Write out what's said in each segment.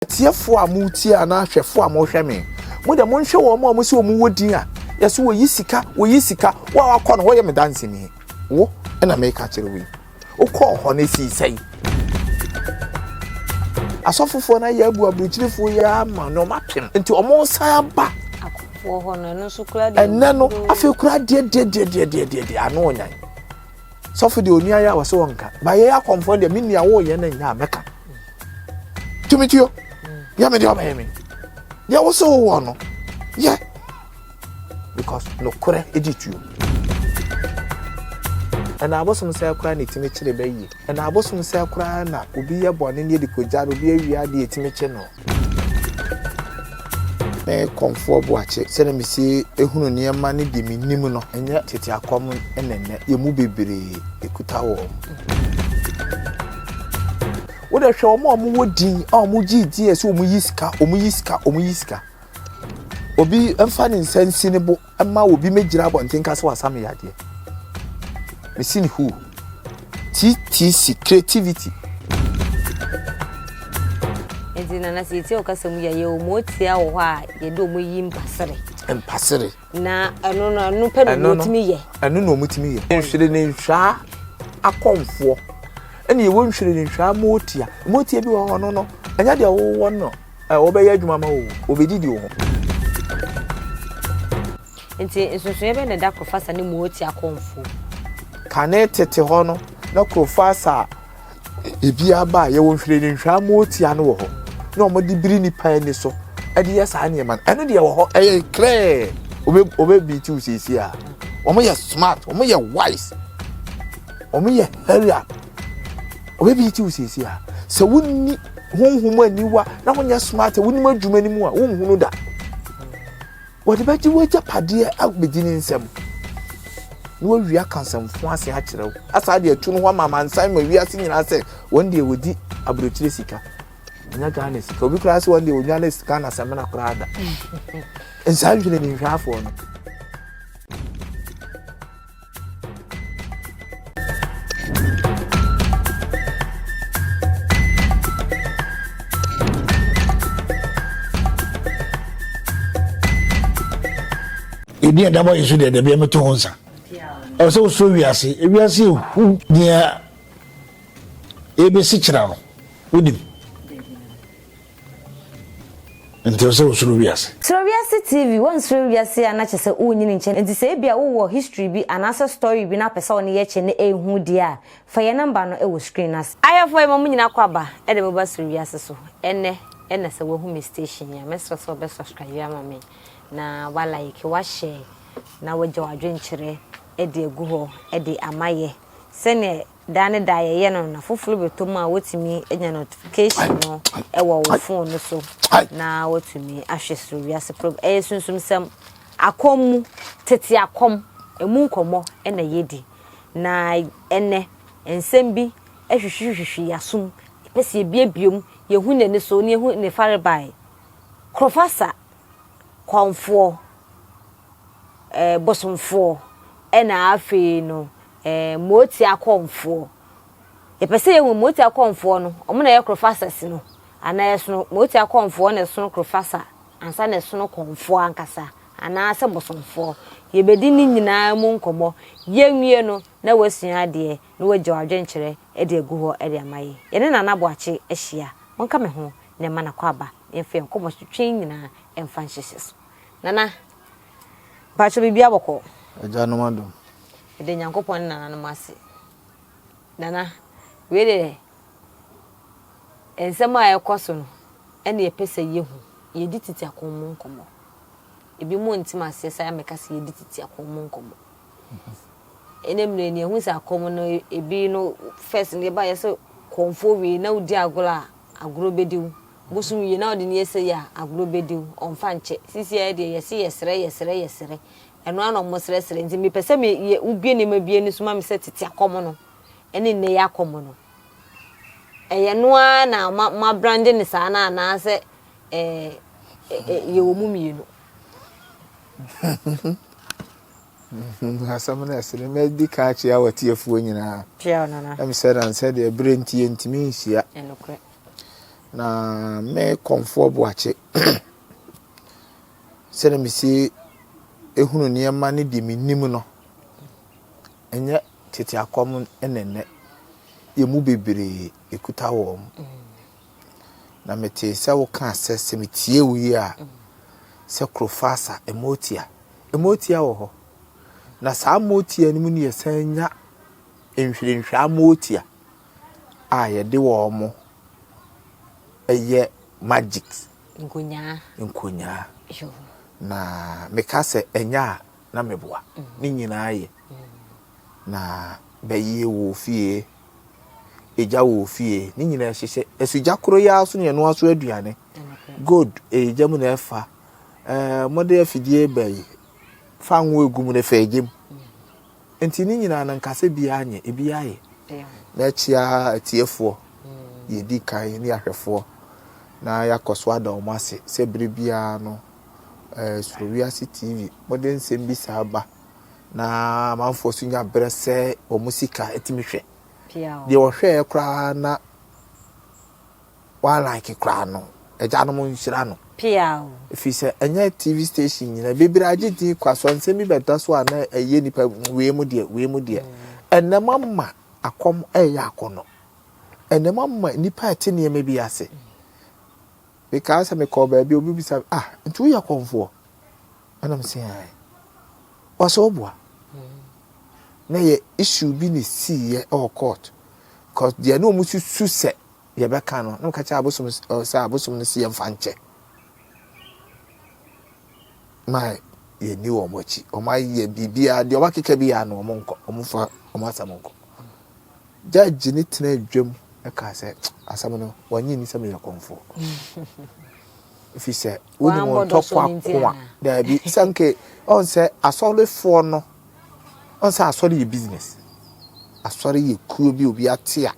Atiefoɔ a moretie anaa ahwɛfoɔ a morehwɛ me, mo deɛ monhwɛ wɔn a wɔsi wɔn wɔ din a yɛsɛ wɔyi sika, wɔyi sika, wo a wakɔ no wɔyɛ me danseni, wo ɛna meka kyerɛ wo yi, wokɔɔ hɔ no esii sɛn? Asɔfofoɔ no ayɛ abu aburokyirefoɔ yi ama na wɔn apem nti wɔn san aba. Akɔfoɔ hɔ no ɛno nso kura deɛ. Ɛnɛ no afei kura deɛ deɛ deɛ deɛ deɛ deɛ deɛ ano ɔnyan. Sɔfo deɛ onua yɛ a wɔsɛ wɔnka ba yɛ akɔmfoɔ deɛ me nua wɔyɛ no nyɛ a mɛka. Tumi tuo yɛ me deɛ ɔbɛyɛ me deɛ wo sɛ wowɔ no yɛ because nokorɛ di tuo. Ɛna abosom sɛ koraa na ɛtumi kyere bɛ yie. Ɛna abosom sɛ koraa na obi yɛ bɔne ne yɛde kɔgya no, obi awia adeɛ ɛtumi kye no. Me kɔmfoɔ Boakye, sɛdeɛ mesi hunu nneɛma ne deɛ menim no, ɛnyɛ tete akɔm na nnɛ yɛn mu bebree ɛkuta wɔn. Wo deɛ hwɛ wɔn a wɔwɔ din a wɔgye din a ɛsɛ wɔyi sika, wɔyi sika, wɔyi sika. Obi mfa ne nsa nsi ne bo mma obi mmɛgyina abɔnten nka sɛ wasa me yadeɛ. Mesi ne huu. TTC, creativity. Nti nana sɛ yɛtie wo kasa mu yɛ yɛwɔ motia wɔ hɔ a yɛde wɔn yi mpasere. Mpasere. Na ɛno no ɛno pɛ na wɔtumi yɛ. Ɛno na wɔtumi yɛ. Nhwere ne nhwaa akɔmfoɔ ɛna yɛwɔ nhwere ne nhwaa motia. Motia bi wɔ hɔ no no ɛnyɛ deɛ wowɔ no Ɛ, wɔbɛyɛ adwuma ama wo, wɔbɛdidi wo ho. Nti nsonsonoeɛ bɛn na ɛda Krofasa ne Mooti akɔmfoɔ mu? Kane tete hɔ no, na Krofasa a ebi aba a yɛwɔ nhwirenhwaa Mootia no wɔ hɔ, na wɔde biri nnipa ani so de yɛ saa nneɛma no. Ɛno deɛ wɔ hɔ, ɛyɛ clear. Obe obe beat wo seesie a. Wɔn yɛ smart, wɔn yɛ wise, wɔn yɛ hurry up. Obe beat wo seesie a. Sɛ wonni honhom aniwa na wonyɛ smart a wonim adwuma no mu a wonhunu da. Wɔde bɛgye w'agyapadeɛ abɛdi ne nsam na wɔawie aka nsɛmfo ase akyerɛ wo asa de atu no ho ama amansan ma wiase nyinaa sɛ wɔn deɛ wɔdi aburokyire sika ɛnyɛ Ghana sika obi koraa sɛ wɔn deɛ wɔnwa ne Ghana sɛmina koraa da nsaa nhwene ne nhwɛafoɔ no. Ɛdi a ɛda bɔ yɛ so deɛ dabi ɛmɛto ho nsa. Ɛwɔ sɛ wosuro wiase. Ewiase ehu nea ebesi kyerɛ no wonim. Nti ɛwɔ sɛ wosuro wiase. Suro Wiase TV, Woansuro wiase a na kyerɛ sɛ wonyini nkyɛ nti sɛ ebia wowɔ history bi anaasɛ story bi na wopɛ sɛ wo ne yɛ kyɛ na ɛhu deɛ a, fa yɛn number no wɔ screen no ase. Ahwɛfoɔ yɛma mo nyinaa kɔ aba de mo ba Suro Wiase so ɛnɛ na sɛ wahu me station yi a mɛsrɛ sɛ wobɛ subscribe ama me na wa like, wa share na wagya w'adwenkyerɛ de agu hɔ de ama yɛ sɛdeɛ Daa ne daa yɛyɛ no na foforo bɛtɔ mu a wotumi anya notification no wɔ wo phone no so na watumi ahwɛ soro wiase program. Ɛyɛ sunsumsɛm akɔm mu tete akɔm emu nkɔmmɔ na yɛdi na ɛnɛ nsɛm bi hwehwehwehwe yɛasom yɛpɛ sɛ yɛbiebie mu yɛhu n'ani so na yɛhu ne farebae Korofasa kɔmfoɔ eh, bosomfoɔ ɛna afei no eh, Mooti akɔmfoɔ. Yɛpɛ sɛ yɛhu Mooti akɔmfoɔ no, wɔn na ɛyɛ Korofasas no, anaa ɛsono Mooti akɔmfoɔ na ɛsono Korofasa ansa na ɛsono kɔmfoɔ ankasa, anaasɛ bosomfoɔ. Yɛbɛdi ne nyinaa mu nkɔmmɔ. Yɛnwie no, na woasua adeɛ, na woagya w'adwenkyerɛ de agu hɔ de ama yɛn. Yɛne Nana Boakye ahyia. Monka me ho na ɛma n'akwaaba na yɛmfa yɛn nkɔmmɔtwetwe nyinaa mfa nhyehyɛ so. Nana, mpakyɛ biribiara bɔkɔɔ? Agyanom adom. Yɛda Nyankopɔn ne nananom ase. Nana, wei deɛ nsɛm a ɛkɔ so no ɛna yɛpɛ sɛ yɛhu. Yɛdi tete akɔn mu nkɔmmɔ. Ebinom nte aseɛ saa mɛka sɛ yɛdi tete akɔn mu nkɔmmɔ. Ɛnɛ mmerɛ ni yɛhu sɛ akɔm no ebi no first no yɛba yɛ sɛ kɔmfoɔ wei na wodi agorɔ a agorɔ bɛdi wo. Bosom wie na wode no yɛ sei a agorɔ bɛdi wo. Ɔmfa nkyɛ. Sisi a deɛ yɛse yɛsrɛ yɛsrɛ yɛsrɛ. Ɛno ara na wɔsrɛsrɛ nti mepɛ sɛ me yɛ wobue nneɛma bi ani so ma me sɛ tete akɔm no ɛne nnɛ yi akɔm no ɛyɛ no ara na ma ma brande ne saa na anaasɛ ɛɛ yɛwɔ mu mmienu. Asɛm no ɛsere mɛdi kan akyia w'atiefoɔ nyinaa. Kyia wo nana. Ɛm sɛ nansɛ deɛ berɛ nti yɛntumi nhyia. Ɛnokorɛ. Na me Kɔmfoɔ Boakye, sɛdeɛ mesi hunu nneɛma ne deɛ menim no, ɛnyɛ tete akɔm ne nnɛ. Yɛn mu bebree ɛkuta wɔn. Na metee sɛ wokaa sɛ, sɛ metie wo yie a, sɛ Krofasa, Emotia. Emotia wɔ hɔ. Na saa motia no mu ne yɛsan nya nhwirenhwaa motia a yɛde wɔn yɛ magic. Nkonyaa. Nkonyaa. Na meka sɛ ɛnyɛ a na meboa. Ne nyinaa yɛ. Na bɛyie wɔ fie, egya wɔ fie, ne nyinaa hyehyɛ. Asugya koro yi ara so na yɛnoa so aduane. Gold ɛyɛ gya mu na ɛfa. Ɛɛ wɔde afidie ba yi, fa ngo egu mu na fa egya mu. Nti ne nyinaa no nka sɛ biara nyɛ, ebi ayɛ. Na akyia atiefoɔ, yɛdi kan ne ahwɛfoɔ, na yɛakɔ so ada wɔn ase sɛ bere biara no, ɛɛ Soro Wiase TV, mode nsɛm bi saa ba, na amanfoɔ so nya berɛ sɛ wɔn sika tumi hwɛ. Deɛ ɔhwɛɛ koraa na Wa like koraa no agyanom nhyira no. Pia o. Ɛfiri sɛ ɛnyɛ TV station nyina bebree agye din kwa so nsɛm bi bɛda so a na ɛyɛ nipa wei mu deɛ wei mu deɛ. Ɛnɛ mama akɔm ɛyɛ akɔnɔ. Ɛnɛ mama nipa ɛte nneɛma bi ase. Mekaa sɛ mekɔɔ baabi obi bisa ah nti woyɛ kɔmfoɔ? Ɛna mese ae. Ɔsɛ woboa. Na yɛ issue bi na ɛsiiɛ ɛwɔ court. Cause deɛ na wɔn susu sɛ yɛbɛka no na meka kyerɛ abosom sɛ abosom no si yɛmfa nkyɛ ma yɛnni wɔn akyi. Wɔn ayɛ biribiara deɛ wɔn akeka biara no wɔn nkɔ wɔn fa wɔn asɛm nkɔ. Judge ne tena dwam ɛka sɛ asɛm no wɔnye ni sɛ meyɛ kɔmfoɔ. Ɛfiri sɛ wonim wɔn ntɔkwa ko a daabi sɛ nke ɔn sɛ asɔrefoɔ no Ɔn sɛ asɔre yɛ business. Asɔre yɛ kuo bi obi ate a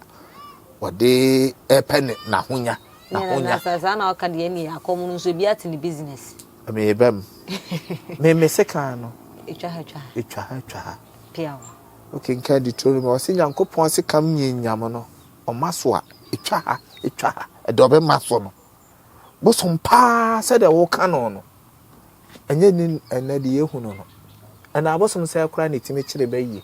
ɔde ɛpɛ ne n'ahonya. N'ahonya. Na saa na ɔka deɛ ɛne akɔm no nso ebi ate ne business. Meba mu. Me me sekan no. Etwa ha etwa ha. Etwa ha etwa ha. Piaw. Wokenkan Deuteronomy ɔse Nyankopɔn sekam nyinnyam no ɔma so a etwa ha etwa ha ɛde ɔbɛma so no. Bosom paa sɛdeɛ woka no no Ɛnyɛ ne ɛnnɛ deɛ yɛhu no no. Ɛna abosom sɛɛ koraa na ɛtumi kyere bɛ yie.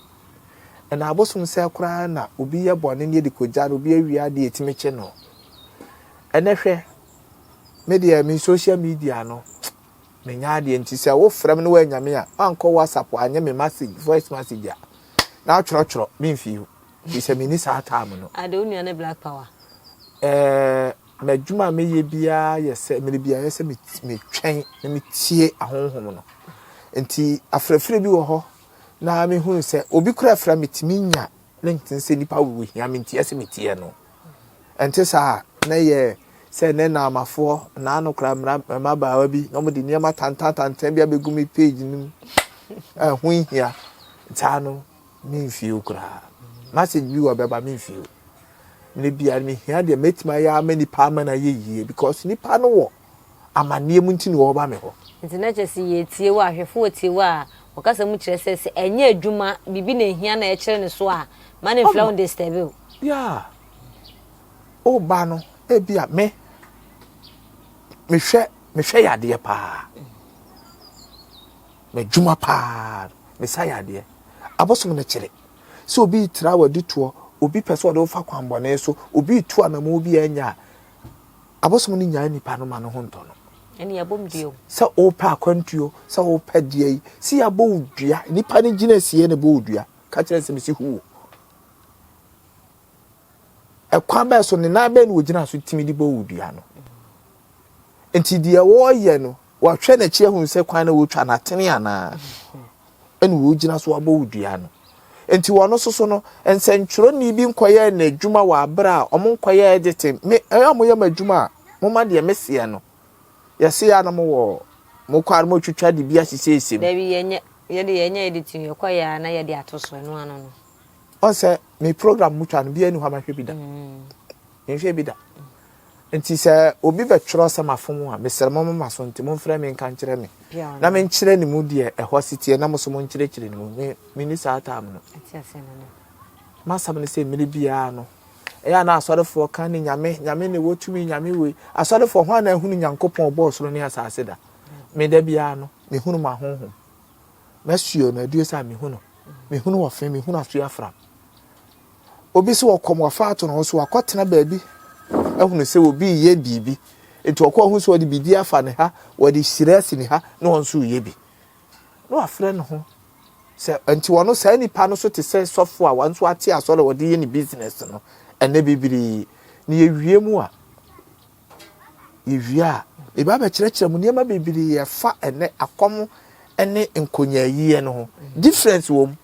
Ɛna abosom sɛɛ koraa na obi yɛ bɔne ne yɛde kɔgya no, obi awia adeɛ ɛtumi kye no. Ɛnɛ hwɛ, me deɛ me social media no, menya adeɛ nti sɛ wofrɛ me na woannya me a, woankɔ WhatsApp anyɛ me message, voice message a, na atwerɛtwerɛ, memfii wo. Firi sɛ menni saa time no. Ade wo nua ne Black Power. Ɛɛ. M'adwuma a meyɛ biara yɛ sɛ, mmerɛ biara ɛyɛ sɛ metwɛn na metie ahonhom no. Nti afrɛfrɛ bi wɔ hɔ na mehunu sɛ obi kora frɛ metumi nya link sɛ nipa wɔ hia me nti ɛsɛ metie no. Ɛnte saa a na ɛyɛ sɛ ne naamafoɔ naano kora mmara mmabaawa bi na wɔde nneɛma tantantantan bi abɛgu me page no mu. Ɛho nhia. Saa no memfie wo koraa. Message bi wɔ bɛba memfie wo. Mmerɛ biara mehia deɛ mɛtumi ayɛ ama nipa ama no ayɛ yie because nipa no wɔ amanneɛ mu nti na ɔreba me hɔ. Nti na kyerɛ sɛ yɛtie wo a, ahwɛfoɔ tie wo a, wɔkasa mu kyerɛ sɛ sɛ ɛnyɛ adwuma, biribi na ɛhia na ɛkyerɛ ne so a, ma ne mfrɛ wo ndisturbe wo. Yeah. Woba no, ebi a me, mehwɛ, mehwɛ yadeɛ paa. M'adwuma paa, mesa yadeɛ. Abosom no kyere. Sɛ obi retra w'aditoɔ, obi pɛ sɛ ɔde wo fa kwanbɔne so, obi retu anammɔn bi a ɛnyɛ a, abosom no nyaa nipa no ma ne ho ntɔ no. Ɛne yɛabɔ me dua o. Sɛ wopɛ akwantuo, sɛ wopɛ deɛ yi, sɛ yɛabɔ wo dua, nipa no gyina sie na ɛbɔ wo dua. Ka kyerɛ sɛ mesi hu wo. Ɛkwan bɛɛ so, ne nan bɛn na wɔgyina so tumi de bɔ wo dua no. Nti deɛ wɔreyɛ no, Wahwɛ n'akyi ahunu sɛ kwan na wɔretwa no atene anaa, ɛna wɔgyina so abɔ wo dua no. Nti wɔn nso so no, nsɛntwerɛni bi nkɔyɛɛ n'adwuma wɔ abere a wɔn nkɔyɛ editing. Me, ɛyɛ a wɔyɛ m'adwuma a, moma deɛ meseɛ no. Yɛse yɛ a na mowɔ, mokɔ a na motwitwa de bi ahyehyɛhyɛ mu. Dabi, yɛnyɛ, yɛde yɛnyɛ editing, yɛkɔ yɛ a na yɛde ato so, ɛno ano no. Ɔn sɛ, me program motwa no, biara nni hɔ a mahwɛ bi da. Menhwɛ bi da. Nti sɛ obi bɛtwerɛ sɛ mafom a, mesrɛ mo moma so nti momfrɛ me nka nkyerɛ me na menkyerɛ ne mu deɛ ɛhɔ si teɛ na mo so monkyerɛkyerɛ ne mu. Me, menni saa time no. M'asɛm ne sɛ mmerɛ biara no, Ɛyɛ a na asɔrefoɔ ka ne Nyame, Nyame na ɛwɔ tumi, Nyame wei. Asɔrefoɔ, hwan na ahunu Nyankopɔn ɔbɔɔ soro ne asase da? Me da biara no, mehunu m'ahonhom. Mɛsuo no adue sɛ a mehu no. Mehunu ɔfe, mehunu asoɛ afram. Obi sɛ ɔkɔm wafa ato ne ho so, wakɔtena baabi ahunu sɛ obi reyɛ biribi. Nti ɔkɔ ahu sɛ ɔde biribi afa ne ha, wɔde hyira asi ne ha, na ɔno nso reyɛ bi. Na wafrɛ ne ho sɛ nti ɔno saa nipa no so te sɛ sɔfo a wɔn nso ate asɔre a wɔde yɛ ne business no ɛnɛ bebree. Na yɛwie mu a, yɛwie a, meba abɛkyerɛkyerɛ mu nneɛma bebree ɛfa ɛnɛ akɔm ne nkonyaayiɛ no ho. Difference wɔ mu.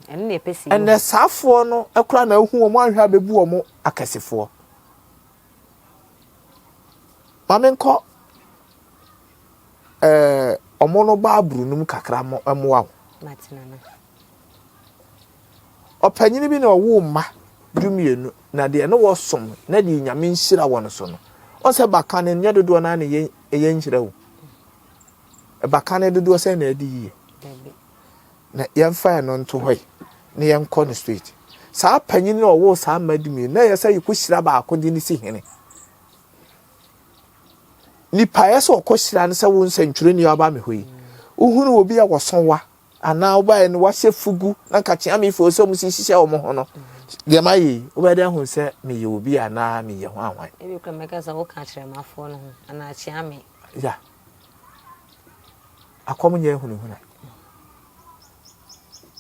Ɛnɛ saafoɔ no koraa na ahu wɔn ahwɛ abɛbu wɔn akɛsefoɔ. Ma menkɔ ɛɛ ɔmo no baaburu no mu kakra mmoa wo. Ɔpanyin bi na ɔwoo mma dumienu na deɛ ne wɔsom na deɛ nyame nhyira wɔn so no. Ɔsɛ bakan no nyɛ dodoɔ naa na ɛyɛ nhyira o. Bakan no dodoɔ sɛ na ɛdi yie. Na yɛmfa ɛno nto hɔ yi na yɛnkɔ no straight. Saa panyin na ɔwoo saa mma dumienu na ɛyɛ sɛ yɛkɔhyira baako de ne si hene. Nipa yɛ sɛ ɔkɔ hyira no sɛ wo nsɛntwerɛni a ɔba me hɔ yi wohunu obi a wɔso wa anaa wobaeɛ no wahyɛ fugu na nka kyeamefoɔ sɛ wɔn si hyehyɛ wɔn ho no deɛ mayɛ yi wobɛyɛ dɛ ahu sɛ meyɛ obi anaa meyɛ ho ahwan. Ebi kura mɛka sɛ woka kyerɛmafoɔ no ho anaa kyeame. Ya akɔm nyɛ ahunahuna.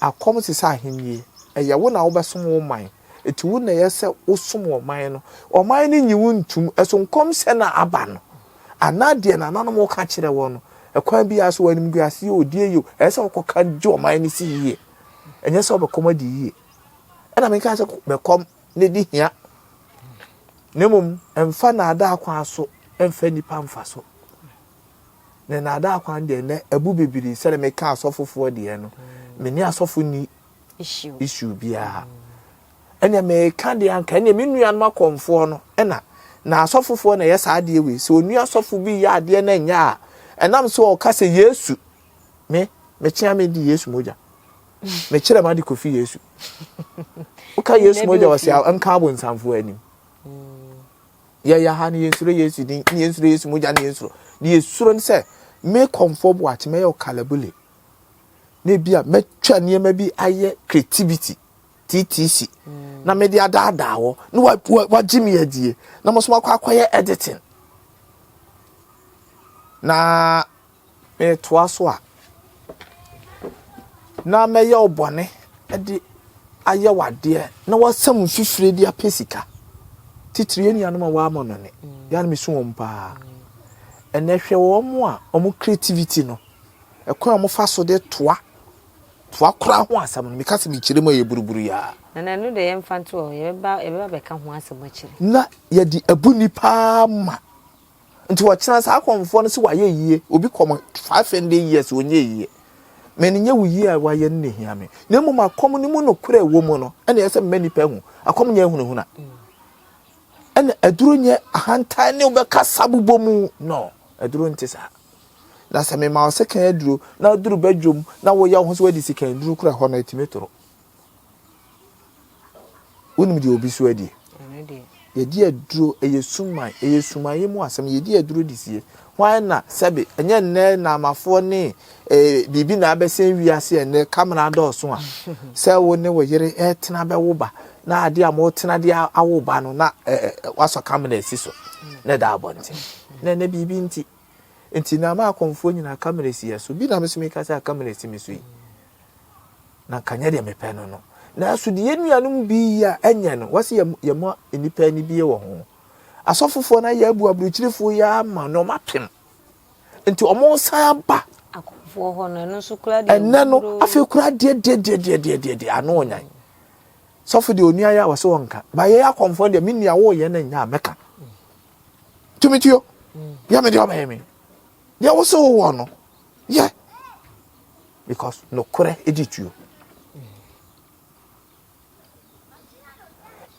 Akɔm te sɛ ahennie. Ɛyɛ wo na wobɛsom wo man. Enti wo na ɛyɛ sɛ wosom ɔman no. Ɔman no nnye wo ntom. Ɛso nkɔmhyɛ no a aba no, anaa deɛ nananom reka kyerɛ wɔn no, ɛkwan biara so, animguaseɛ o, deɛ yɛ o, ɛyɛ sɛ wokɔka gye ɔman no si yie. Ɛnyɛ sɛ wobɛkɔm adi yie. Ɛna menka sɛ bɛkɔm na di hia. Na mmom, mfa naadaa kwan so mfa nnipa mfa so. Na nnaadaa kwan deɛ nnɛ abu bebree sɛdeɛ meka asɔfofoɔ deɛ no me ne asɔfo ni issue biara ɛnna meka deɛ anka ɛnna me nuanom akɔmfoɔ no ɛna na asɔfofoɔ na ɛyɛ saa adeɛ wei sɛ onua asɔfo bi yɛ adeɛ na ɛnyɛ a ɛnam sɛ ɔka sɛ yesu me mekyea me di yesu mogya mekyerɛ ma de kofi yesu woka yesu mogya wɔ sɛ nka abonsamfoɔ anim Yɛyɛ ha no yɛnsuro Yesu din, ne yɛnsuro Yesu mogya, ne yɛnsuro. Ne yɛsuro ne sɛ me kɔmfoɔ boakye mɛyɛ ɔkalabule. Na ebi a mɛtwa nneɛma bi ayɛ creativity, TTC, na mede adaadaa wɔ, na wagye me adie, na mo nso makɔ akɔyɛ editing. Na Meretoa so a, na mɛyɛ wo bɔne de ayɛ wo adeɛ na woasa mu mfifire de apɛ sika. Titiri yɛn nuanom a wɔama no ne, yɛn a mesu wɔn paa. Ɛnɛ hwɛ wɔn a wɔn creativity no, ɛkwan a wɔfa so de toa toa koraa ho asɛm no, meka sɛ mekyerɛ mu a ɛyɛ buruburu yaa. Na na ɛno deɛ yɛmfa nto hɔ, yɛbɛba yɛbɛba bɛka ho asɛm akyire. Na yɛde abu nnipa ma. Nti ɔkyena saa akɔmfoɔ no sɛ wayɛ yie, obi kɔm 500 years ɔnyɛ yie. Me no nyɛ wo yie a wayɛ no na ehia me. Na mmom akɔm no mu nokorɛ ɛwɔ mu no ɛna ɛsɛ mma nipa hu. Akɔm nyɛ ahunahuna. Ɛna aduro nyɛ ahantan ne wobɛkasa bobɔ mu. No, aduro nte saa. Na sɛ mema wo sekan aduro na aduru badwom na woyɛ wo ho sɛ wadi sekan aduro kora hɔ no ɛtumi toro. Wonim deɛ obi so adie? Yɛdi aduro, ɛyɛ suman, ɛyɛ sumayɛ mu asɛm, yɛdi aduro de sie. Hwan na sɛbe, ɛnyɛ nnɛ naamafoɔ ne eh, biribi na abɛsɛn wiase ɛnnɛ, kamera adɔɔso a, sɛ wo ne wo yere ɛtena bɛwo ba, na adeɛ a motena de awo ba no, na eh, eh, wasɔ kamera asi so, na ɛda abɔnten. Na ɛnɛ biribi nti, nti na ama akɔmfoɔ nyinaa kamera si yɛ so. Bi na me so meka sɛ kamera si me so yi. na nka nyɛ deɛ mepɛ no no. Nanso deɛ yɛn nuanom bi yɛ a ɛnyɛ no, wɔsi yɛ yɛma nnipa ani bie wɔ ho. Asɔfofoɔ no ayɛ abu aburokyirefoɔ yi ama na wɔn apem. Nti wɔn san aba. Akɔmfoɔ hɔ no, ɛno nso kura deɛ. Ɛnɛ no, afei kura deɛ deɛ deɛ deɛ deɛ deɛ deɛ ano ɔnyan. Sɔfo deɛ onua yɛ a wɔsɛ wɔnka. Ba yɛ akɔmfoɔ deɛ me nua wɔyɛ no nyɛ a mɛka. Tumi tuo. Yɛ me deɛ ɔbɛyɛ me. Deɛ wosɛ wowɔ no, yɛ. Because nokorɛ di tuo.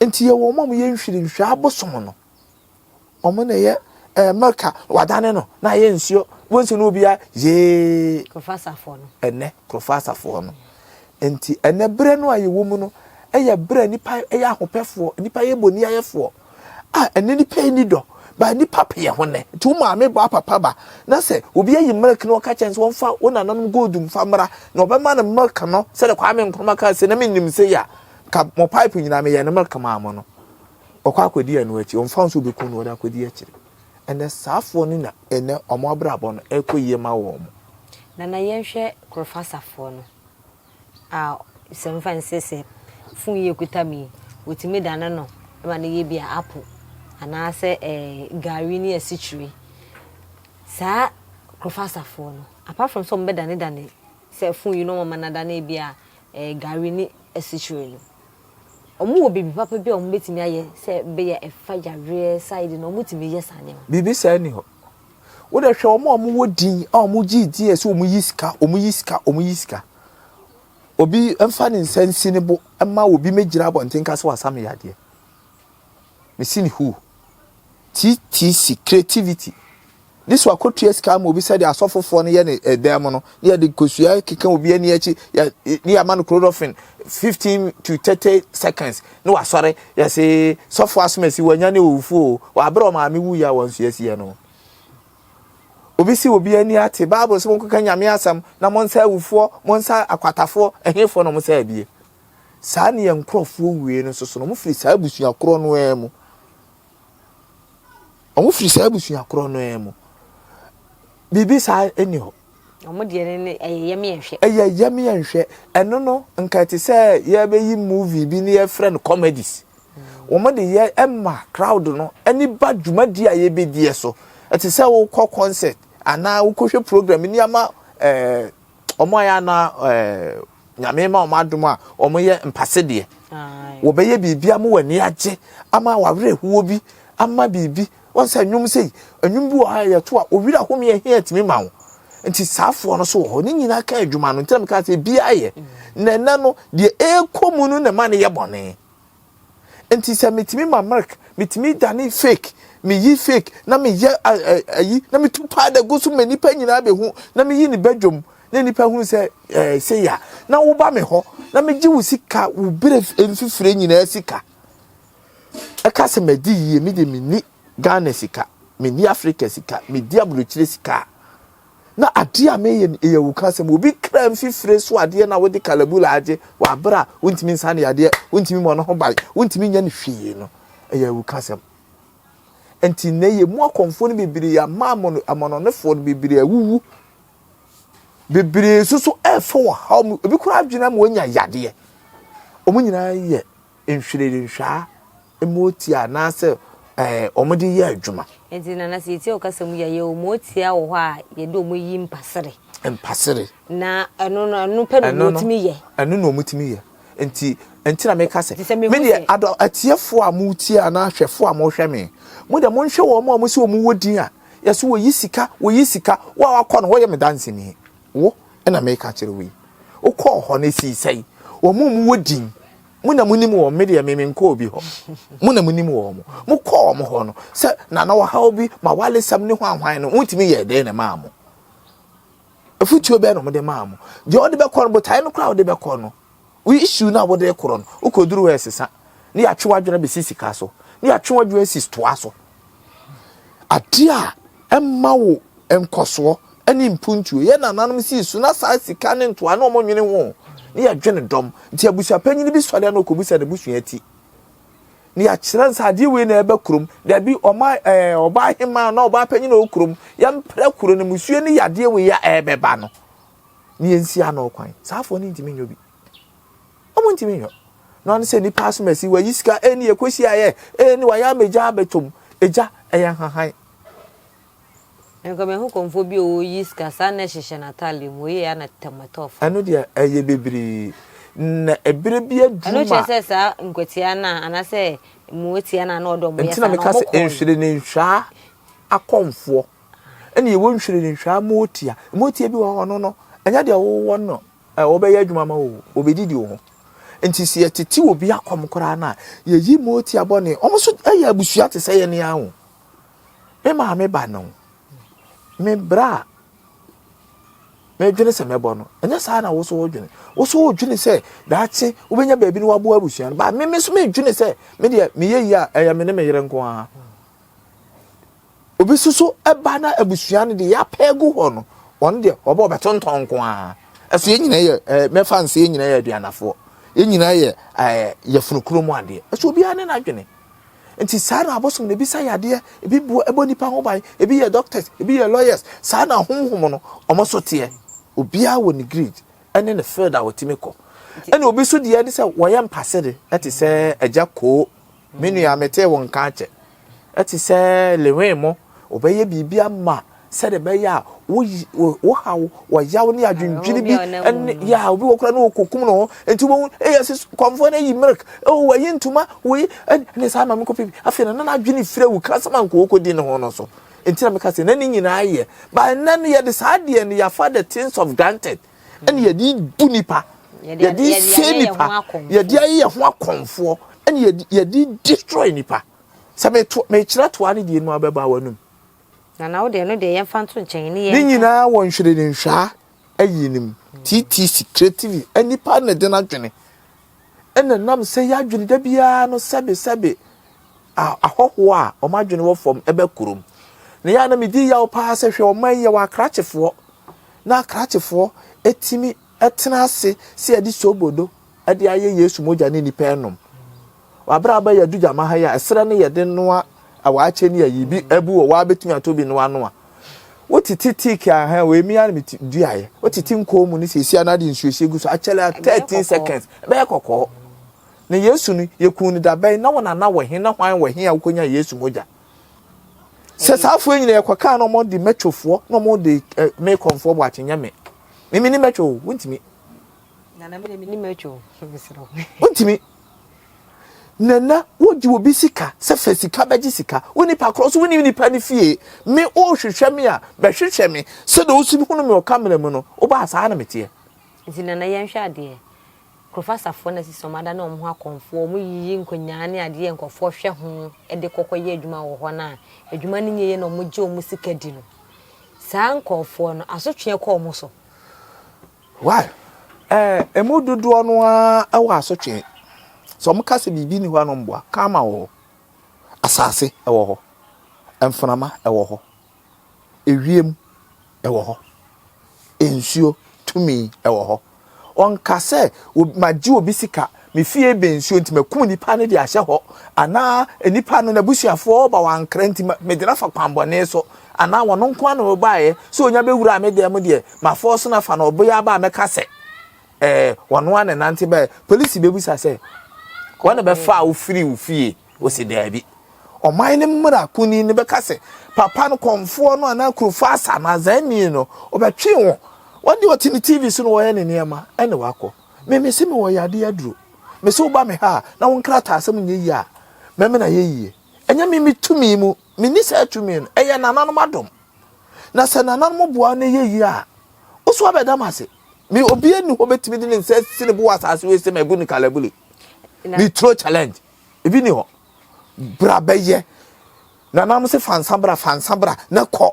Nti yɛwɔ wɔn a wɔyɛ nhwirinhwɛ abosom no. Wɔn na ɛyɛ ɛɛ milk a wadane no na ayɛ nsuo. Wɔn nsuo no obiara yee. Kurofo asafoɔ no. Ɛnɛ kurofo asafoɔ no. Nti ɛnɛ berɛ no a yɛwɔ mu no, yɛ berɛ a nnipa yɛ ahopɛfoɔ, nnipa yɛ boniayɛfoɔ, a ɛnɛ nnipa nni dɔ, ba nnipa pɛ yɛn ho nnɛ. Nti wo maame ba papa ba na sɛ obi ayi milk na ɔka kyɛn sɛ wɔmfa wo nananom gold mfa mmra na ɔbɛma no milk no sɛdeɛ Kwame Nkrumah kaa sɛ na menim sɛ yi a ka mo pipe nyinaa meyɛ no milk maa mo no ɔkɔ akɔdi ɛno akyi ɔmfa nso ɔbɛku no ɔde akɔdi akyire. Ɛnɛ saafoɔ no na ɛnɛ wɔn abrabɔ no ɛrekɔ yie ma wɔn. Nana yɛnhwɛ Korofasafoɔ no a sɛ mfa no sɛ sɛ fon yi ekuta me yi, wɔtumi dane no ma no yɛ bi a apple anaasɛ ɛɛ gari ne asikyire. Saa Korofasafoɔ no, apart from sɛ wɔbɛdanedane sɛ fon yi na wɔama no adane bi a ɛɛ gari ne asikyire no, wɔwɔ biribi papa bi a wɔbɛtumi ayɛ sɛ ɛbɛyɛ ɛfa yareɛ side no, wɔtumi yɛ saa nneɛma no? Biribi saa nni hɔ. Wo deɛ hwɛ wɔn a wɔwɔ din a wɔgye din a ɛsɛ wɔyi sika, wɔyi sika, wɔyi sika. Obi mfa ne nsa nsi ne bo mma obi mmɛgyina abɔnten nka sɛ wasa me yadeɛ. Mesi ne huu. TTC, creativity. Ne so akɔtua sika ama obi sɛdeɛ asɔfofoɔ no yɛ ne ɛdan mu no, ne yɛde nkosua keka obi ani akyi, yɛ, ne yɛama no chlorophene 15 to 30 seconds, ne wasɔre, yɛse sɔfo asomasi wanya ne owufo o, wabrɛ ɔmaame wuiɛ a wɔnsuasiɛ no. Obi si obi ani ate, Bible sɛ monkɔka Nyame asɛm na monsa awufoɔ, monsa akwatafoɔ, ɛhefoɔ na wɔsa abie? Saa ne yɛn nkurɔfoɔ wie no nso so no, wɔfiri saa abusua korɔ no ara mu. Wɔfiri saa abusua korɔ no ara mu. Biribi saa nni hɔ. Wɔn deɛ no ne ɛyɛ yɛm yɛn hwɛ. Ɛyɛ yɛm yɛn hwɛ. Ɛno no nka ɛte sɛ yɛbɛyi movie bi ne yɛfrɛ no comedies. Wɔn de yɛ ɛma crowd no ɛne ba dwumadie a yɛbɛdiɛ so. Ɛte sɛ wokɔ concert anaa wokɔhwɛ program ne ama ɛɛ wɔn a yɛ ana ɛɛ Nyame ma wɔn adom a wɔyɛ mpasedeɛ. Wɔbɛyɛ biribi ama wɔn ani agye, ama wɔawerɛhoɔ bi, ama biribi. Wɔn sɛ nnwom sei, nnwom bi wɔ hɔ a yɛto a owira home ɛhe atumi ma wo. Nti saafoɔ no so wɔ hɔ, ne nyinaa ka adwuma no. Nti na meka sɛ ebiara yɛ. Na ɛnɛ no, deɛ ɛrekɔ mu no na ɛma no yɛ bɔne. Nti sɛ metumi ma milk, metumi dane fake, meyi fake na meyɛ ayi na metu powder gu so ma nnipa nyinaa bɛhu na meyi ne badwam na nnipa hu sɛ ɛɛ sei a na woba me hɔ na megye wo sika wo bere mfifire nyinaa sika ɛka sɛ madi yie me de menni Ghana sika menni Africa sika medi aburokyire sika a Na adeɛ a meyɛ no, ɛyɛ awukasɛm. Obi kra mfifire so adeɛ na wode kalabula agye wɔ aberɛ a wontumi nsa no yadeɛ, wontumi mmɔ ne ho ban, wontumi nyɛ no hwee no, ɛyɛ awukasɛm. Nti nnɛ yɛn mu akɔmfoɔ no bebree ama amɔnɔnefoɔ no bebree awuwu. Bebree nso so ɛrefa ɔhaw mu. Ebi koraa adwene ama wɔanya yadeɛ. Wɔn nyinaa yɛ nhwirenhwaa mootia anaasɛ ɛɛ wɔde yɛ adwuma. Nti nana sɛ yɛtie wo kasa mu yɛ yɛwɔ mootia wɔ hɔ a yɛde wɔn yi mpasere. Mpasere. Na ɛno no ɛno pɛ na wɔtumi yɛ. Ɛno na wɔtumi yɛ. Nti nti na meka sɛ me deɛ adɔ atiefoɔ a motie anaa ahwɛfoɔ a mohwɛ me mo deɛ monhwɛ wɔn a wɔsi wɔn wɔ din a yɛsɛ wɔyi sika wɔyi sika wo a wakɔ no wɔyɛ me danseni wo ɛna meka kyerɛ wo yi wokɔɔ hɔ no esii sɛe wɔn a wɔwɔ din Mo na monim wɔn, me deɛ me menkɔ obi hɔ. Mo na monim wɔn. Mokɔɔ wɔn hɔ no, sɛ nana ɔhaw bi ma walesɛm ne hwanhwan no, montumi yɛɛ dɛn na ɛmaa mo? Afutuo bɛn na wɔde maa mo? Deɛ ɔde bɛkɔ no, botaeɛ no koraa a wɔde bɛkɔ no, wo issue no a wode korɔ no, wokɔduru hɔ ɛsesa, ne yɛatwe w'adwene abɛsi sika so, ne yɛatwe w'adwene asi toa so. Adeɛ a ɛmma wo nkɔsoɔ ne mpuntuo. Yɛn nananom sii so na saa sika ne ntoa na wɔn nwene ho ne yɛdwene dɔm. Nti abusuapanyin bi sɔre a na ɔkɔbisa n'abusua ti. Ne yɛakyerɛ no sɛ adeɛ wei na ɛbɛ kurom. Dabi ɔma ɛɛ ɔbaa hemaa na ɔbaa panyin na ɔwɔ kurom. Yɛmpra kuro no musuo ne yadeɛ wei a ɛrebɛba no. Ne yɛnsi ano kwan. Saa afoɔ no ntumi nyɛ bi. Wɔn ntumi nyɛ. Na ɔno sɛ nipa asomasi wayi sika ɛni ɛkɔsi ayɛ ɛni wayɛ amagya abɛtɔm. Egya ɛyɛ nhahan. Nka mehu kɔmfoɔ bi a ɔyi sika saa na ɛhyehyɛ n'atadeɛ mu, ɔyɛ a na tɛm ɛtɔ fam. Ɛno deɛ ɛyɛ bebree. Na ɛberɛ bi aduru ma. Ɛno kyerɛ sɛ saa nkwatia no a anaasɛ mmoatia no a na ɔde wɔn yɛ saa no wɔn kɔɔ. Nti na meka sɛ nhwirenhwaa akɔmfoɔ ɛna yɛwɔ nhwirenhwaa mmoatia. Mmoatia bi wɔ hɔ ɔno no ɛnyɛ deɛ wowɔ no wɔbɛyɛ adwuma ma wo wɔbɛdidi wo ho. Nti sɛ yɛtete obi akɔm koraa no a yɛyi mmoatia bɔne wɔn nso yɛ abusua te sɛ yɛn ara o. Me maame ba no, me bra a Medwene sɛ mɛbɔ no. Ɛnyɛ saa na wo so wodwene. Wo so wodwene sɛ daakye wobɛnya baabi na waboa abusua no. Ba me me so medwene sɛ me deɛ meyɛ yie a ɛyɛ me ne me yere nko ara. Obi nso so ba na abusua no deɛ yɛapɛ agu hɔ no, wɔn deɛ wɔbɔ wɔbɛtontɔn nko ara. Ɛso yɛn nyinaa yɛ ɛɛ mɛfa nsɛ yɛn nyinaa yɛ aduanafoɔ. Yɛn nyinaa yɛ ɛɛ yɛfunu kuro mu adeɛ. Ɛso obiara ne n'adwene. Nti saa na abosom no ebi sa yadeɛ, ebi boa ɛbɔ nipa ho ban, ebi yɛ doctors, ebi yɛ lawyers. Saa na honhom no wɔn nso teɛ. Obiara wɔ ne grade ɛne ne field a wɔtumi kɔ. Ɛna obi nso deɛ ne sɛ wɔyɛ mpasede ɛte sɛ agya koo. Me nua metee wo nka akyɛ. Ɛte sɛ Lewin mo, wɔbɛyɛ biribi ama sɛdeɛ ɛbɛyɛ a wo wo haw, wɔyaw ne adwendwene bi ne yɛ a obi wɔ kora ne wɔkɔkum ne ho. Nti wobɛhu ɛyɛ sɛ kɔmfoɔ no ayi milk, oh wayi ntoma, wei ɛne saa ma menkɔpɛ bi. Afei na na n'adwene firi awu ka sɛm anka wɔkɔdi ne ho no so. Nti na meka sɛ na ne nyinaa yɛ. Ba ɛnnɛ no yɛde saa adeɛ no yɛafa the things of granted. Ɛne yɛde bu nipa, yɛde sɛ nipa, yɛde ayɛ yɛn ho akɔmfoɔ, ɛne yɛde destroy nipa. Sɛ meto mekyerɛ toa ne deɛ no abɛba w'anum. Nana wo deɛ no deɛ yɛmfa nto nkyɛn ne yɛn. Ne nyinaa wɔ nhwere ne nhwaa ayi no mu. TTC creative nipa na de n'adwene ɛna nam sɛ yɛadwene da biara no sɛbe sɛbe ahɔhoɔ a wɔn adwene wɔ fam ɛbɛ kurom. Na yɛ a na medi yaw paa sɛ hwɛ ɔman yi yɛwɔ akrakyefoɔ na akrakyefoɔ ɛtumi ɛtena ase sɛ yɛde sobodo ɛde ayɛ Yesu mogya ne nipa ɛnom. Wɔ bere a wobɛyɛ adugyama ha yi a, ɛserɛ no yɛde noa awaakyɛ ne ayi bi abu wɔ waa bɛtumi atɔ bi noa noa. Wotete teak a hɛn wei mi ara na duaeɛ. Wotete nkɔɔ mu ne siesie na ade nsuohyɛ gu so akyɛlɛ a 13 seconds ɛbɛyɛ kɔkɔɔ. Na Yesu no yɛkuu no dabɛn na wɔn nana wɔ he na hwan wɔ he a wokɔnya Yesu mogya. Sɛ saa afoɔ nyina yɛkɔkaa na wɔde mɛtwofoɔ na wɔde eh, mekɔmfoɔ bɔ akyenyɛ me. Mimi ne mɛtwo o, wontumi. Nana me de me ni mɛtwo o, mesrɛ wo. Wontumi. Nana, wogye obi sika sɛ fa sika bɛgye sika. Wo nipa korɔ so wonim nipa no fie. Me wohwehwɛ me a, bɛhwehwɛ me. Sɛdeɛ wosi hunu me wɔ kamera mu no, wobaa saa na meteɛ. Nti Nana yɛnhwɛ adeɛ. Kurofasafoɔ na sisi wɔn adane wɔn ho akɔmfoɔ, wɔn yiyi nkonyaa ne adeɛ nkurɔfoɔ hwɛ ho de kɔ kɔyɛ adwuma wɔ hɔ no a, adwuma no nyɛ yie na wɔn gye wɔn sika di no. Saa nkurɔfoɔ no, asotweɛ kɔ wɔn so. Why? Ɛɛ, emu dodoɔ no ara wɔ asotwe. Sɛ wɔka sɛ biribi nni hɔ a na wɔboa. Karma wɔ hɔ. Asase wɔ hɔ. Mframa wɔ hɔ. Ewiem wɔ hɔ. Nsuo tumi wɔ hɔ. Wɔnka sɛ magye obi sika, me fie bɛn nsuo nti makum nipa no de ahyɛ hɔ, anaa nipa no n'abusuafoɔ ba wankra nti mede no afa kwanbɔne so, anaa wɔn nko ara na wɔbaeɛ sɛ onya bɛwura me dan mu deɛ mafɔɔso no afa no ɔbea aba a mɛka sɛ ɛɛ wɔn ara na nante bɛɛ polisi bɛbusa sɛ wɔn na bɛfa a wofiri wo fie wɔsi daabi ɔman no mmara kuni no bɛka sɛ papa no kɔnfoɔ no anaa kurofo asa no azanni no ɔbɛtwe wɔn wɔn deɛ ɔte ne tv so na wɔyɛ ne nneɛma ɛna wakɔ meme se mewɔ yadeɛ aduro mese woba me ha a na wo nkrataa asɛm nyɛ yie a mɛme na yɛ yie ɛnyɛ me me tumi mu Menni saa tumi no. Ɛyɛ nananom adom. Na sɛ nananom boa no yɛ yie a, wo so abɛda m ase. Me obi ani hɔ bɛtumi de ne nsa asi ne bo wɔ asase wei sɛ mabu no kalabule. Me throw challenge. Ebi ni hɔ. Bra bɛyɛ. Nananom se fa nsa bra, fa nsa bra na kɔ.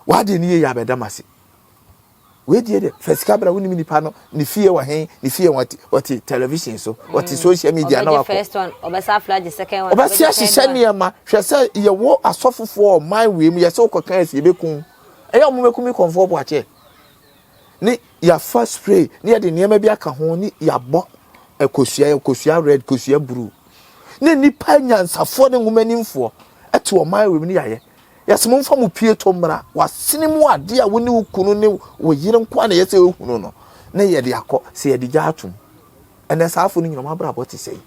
W'adeɛ no yɛ yie abɛda m ase. Wei deɛ deɛ fa sika bra wonim nipa no ne fie wɔ he ne fie wɔte wɔte television so wɔte mm. social media na wakɔ ɔbɛsi ahyehyɛ nneɛma hwɛ sɛ yɛwɔ asɔfofoɔ ɔman wei mu yɛsɛ wokɔka asi yɛbɛkum ɛyɛ ɔmo bɛkum kɔnfoɔ boakyɛ ne yɛafa spray ne yɛde nneɛma bi aka ho ne yɛabɔ ɛkosua kosua red kosua blue ne nipa nyansafoɔ ne nwomanimfoɔ ɛte ɔman wei mu ne yɛayɛ Yɛse momfa mo pieto mmra w'asene mu adeɛ a wo ne wo kunu ne wo yere nko ara na ɛyɛ sɛ ɛhunu no na yɛde akɔ sɛ yɛde gya atom. Ɛnɛ saa afo no nyina wɔn abrabɔ te sɛn?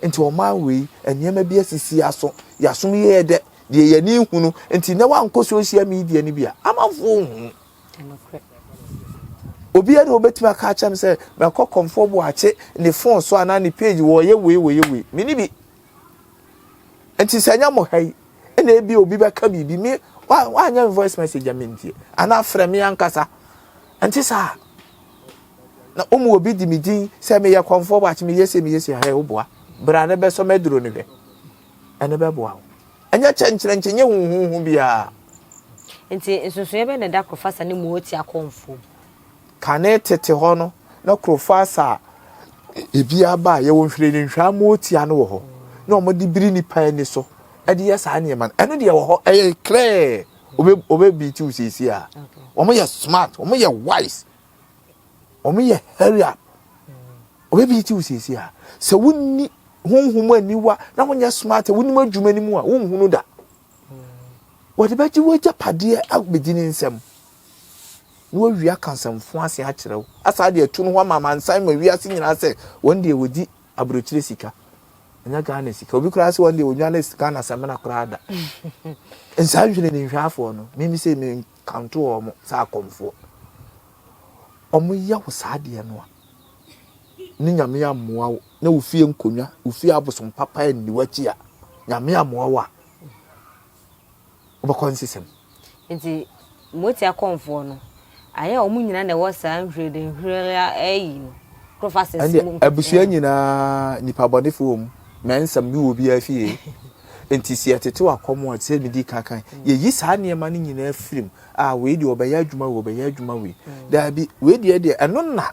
Nti ɔman wei nneɛma bi asisi aso yɛasom yɛyɛ dɛ deɛ yɛne hunu nti nɛ wankɔ social media no bi a amanfoɔ nhu. Obiara ne obɛtumi aka akyɛm sɛ mɛkɔ kɔmfoɔ boakye ne phone so anaa ne page wɔyɛ wei wɔyɛ wei mene bi. Nti sɛ ɛnyɛ mo ha yi ɛna ebi obi bɛka biribi me wanyɛ me voice message a mentie anaa frɛ me ankasa nti saa na wɔn obi di me din sɛ meyɛ kɔnfoɔ bakye meyɛ se meyɛ se ahɛ woboa bra ne bɛsɔ mɛduro no hwɛ ɛne bɛboa wo ɛnyɛ kyɛnkyerɛnkyɛ nyɛ huhuhu biara. Nti nsonsonoeɛ bɛn na ɛda Krofasa ne Moatia akɔmfoɔ mu? Kane tete hɔ no, na Krofasa a ebi aba a yɛwɔ nhwiren nhwaa Moatia no wɔ hɔ, na wɔde biri nnipa ani so de yɛ saa nneɛma no. Ɛno deɛ wɔ hɔ, ɛyɛ clear. Obe obe beat wo seesie a. Wɔn yɛ smart, wɔn yɛ wise, wɔn yɛ hurry up. Obe beat wo seesie a. Sɛ wonni honhom aniwa na wonyɛ smart a wonim adwuma no mu a, wonhunu da. Wɔde bɛgye w'agyapadeɛ abɛdi ne nsam, na wɔawie aka nsɛmfo ase akyerɛ wo, asaa de atu no ho ama amansan ma wiase nyinaa sɛ wɔn deɛ wɔdi aburokyire sika, ɛnyɛ Ghana sika. Obi koraa sɛ wɔn deɛ wɔnwane Ghana samina koraa da. Nsaa nhwene ne nhwɛafoɔ no, mimi sɛ menkanto wɔn sɛ akɔmfoɔ. Wɔn yɛ wo saa adeɛ no a, ne Nyame ammoa wo, na wo fie nkonnwa, wo fie abosom papa anni w'akyi a, Nyame ammoa wo a, wobɛkɔ nsesɛm. Nti mote akɔmfoɔ no, ayɛ a wɔn nyinaa na ɛwɔ saa nhwiren nhwiren ayi no, prophecies mu. Ɛnde abusua nyinaa nipa bɔnefo wɔ mu, mɛnsɛm bi wɔ obiara fie. Nti sɛ yɛtete akɔm a, sɛ medi kan kan, yɛyi saa nneɛma no nyinaa firi mu. Ah, wei deɛ ɔbɛyɛ adwuma wei, ɔbɛyɛ adwuma wei. Daabi, wei deɛ deɛ ɛno na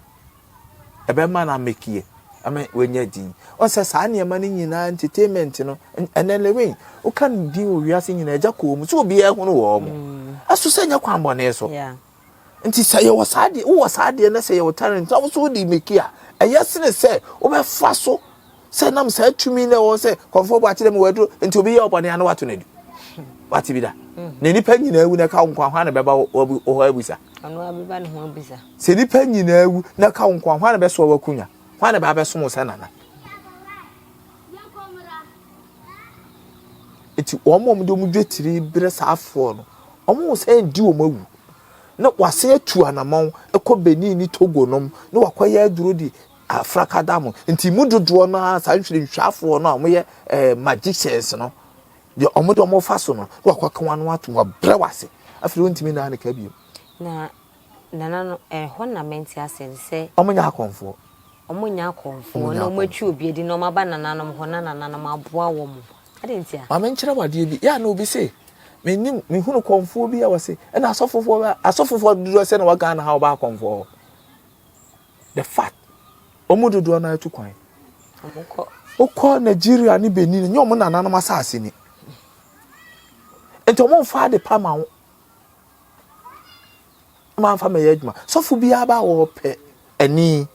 ɛbɛma no amekie ama wanya din. Ɔn sɛ saa nneɛma no nyinaa entertainment no, ɛnɛ Lewin, woka ne din wɔ wiase nyinaa, agya kɔɔ mu, sɛ obiara hunu wɔ mu. Ɛso sɛ nyɛ kwan bɔne so. Nti sɛ yɛwɔ saa deɛ, wowɔ saa deɛ na sɛ yɛwɔ talent na wo so wode meki a, ɛyɛ sene sɛ wobɛfa so sɛ nam saa tumi na ɛwɔ sɛ kɔmfoɔ bɔ akyerɛ me waduro nti obi yɛ ɔbɔne a na wato no adu. Wate bi da? Na nnipa nyinaa wu na ɛka wo nko a, hwan na bɛba wo hɔ abusa? Ɔno ara bɛba ne ho abisa. Sɛ nnipa nyinaa wu na ɛka wo nko a, hwan na bɛsoa w'akunya? Hwan na bɛba abɛsom wo sɛ nana? Nti wɔn a wɔde wɔn dwetiri brɛ saa afoɔ no, wɔn sɛ di wɔn awu. Na wɔasan atu anamɔn kɔ Benin ne Togo nom na wɔakɔyɛ aduro de afrakada mo. Nti mu dodoɔ no ara saa nhwirenhwafoɔ no a wɔyɛ eh, magicians no, deɛ wɔn de wɔn fa so no, na wɔakɔka wɔn ano ato wɔabrɛ wɔn ase. Afei wɔntumi nnan ne ka bio. Na Nana no, ɛhɔ na mente aseɛ no sɛ. Wɔn nyɛ akɔmfoɔ. Wɔn nyɛ akɔmfoɔ na wɔn atwi obi adi na wɔn aba nananom hɔ na nananom aboa wɔn. Adɛn ntia? Maame nkyerɛ wo adeɛ bi. Yɛ a na obi se, menim, mehunu kɔmfoɔ bi a wɔse, ɛna asɔfofoɔ, asɔfofoɔ dodoɔ sɛ na wɔ Ghana ha wɔba akɔmfoɔ hɔ. The fact, wɔn dodoɔ no atu kwan. Wokɔ Nigeria ne Benin, nyɛ wɔn nananom asase ni. Nti wɔn mfa ade pa ma wo. Mamfa mɛyɛ adwuma. Sɔfo biara ba a ɔpɛ ani.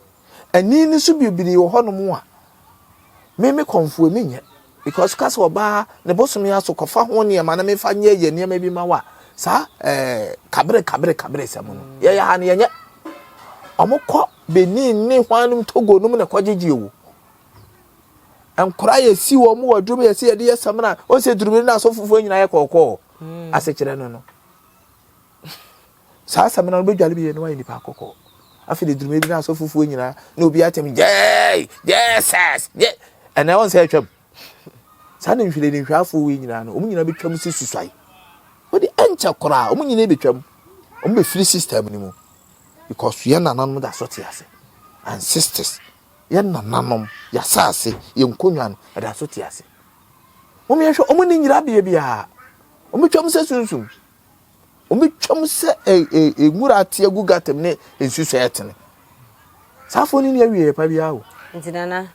Ani no so bebree wɔ hɔnom a me me kɔnfoɔ menyɛ. Because ka sɛ ɔbaa ne bosome aso kɔfa ho nneɛma na mefa nyɛ yɛ nneɛma bi ma wo a saa ɛɛ kabere kabere kabere sɛm no yɛyɛ ha no yɛnyɛ. Wɔn kɔ Benin ne hwannom Togo nom na ɛkɔgyegye o. Nkora yɛsi wɔn wɔ aduro bi yɛsi yɛde yɛ samina wɔn sɛ durubiri na asɔfofoɔ nyinaa yɛ kɔkɔɔ asekyerɛ no no. Saa asɛm no bɛdwale bi yɛ na wayɛ nipa kɔkɔɔ. Afei de duruma bi na asɔfofoɔ nyinaa na obi atɛm gyɛɛ Jesus gyɛ ɛnna wɔn sɛ atwam. Saa na nhwere ne nhwɛafoɔ wei nyinaa no wɔn nyinaa bɛtwam si susuae. Wɔde ɛnkyɛ koraa wɔn nyinaa bɛtwam. Wɔn bɛfiri system no mu because yɛn nananom da so te ase. Ancestors yɛn nananom yɛasase yɛn nkonnwa no ɛda so te ase. Wɔn yɛhwɛ wɔn ni nyinaa bea biara wɔn bɛtwam sɛ sunsum. Wɔbɛtwam sɛ nwura ate agu gutter mu ne nsu sɛ ɛtene. Saa afoɔ no nni awieeɛ pa biara o. Nti Nana,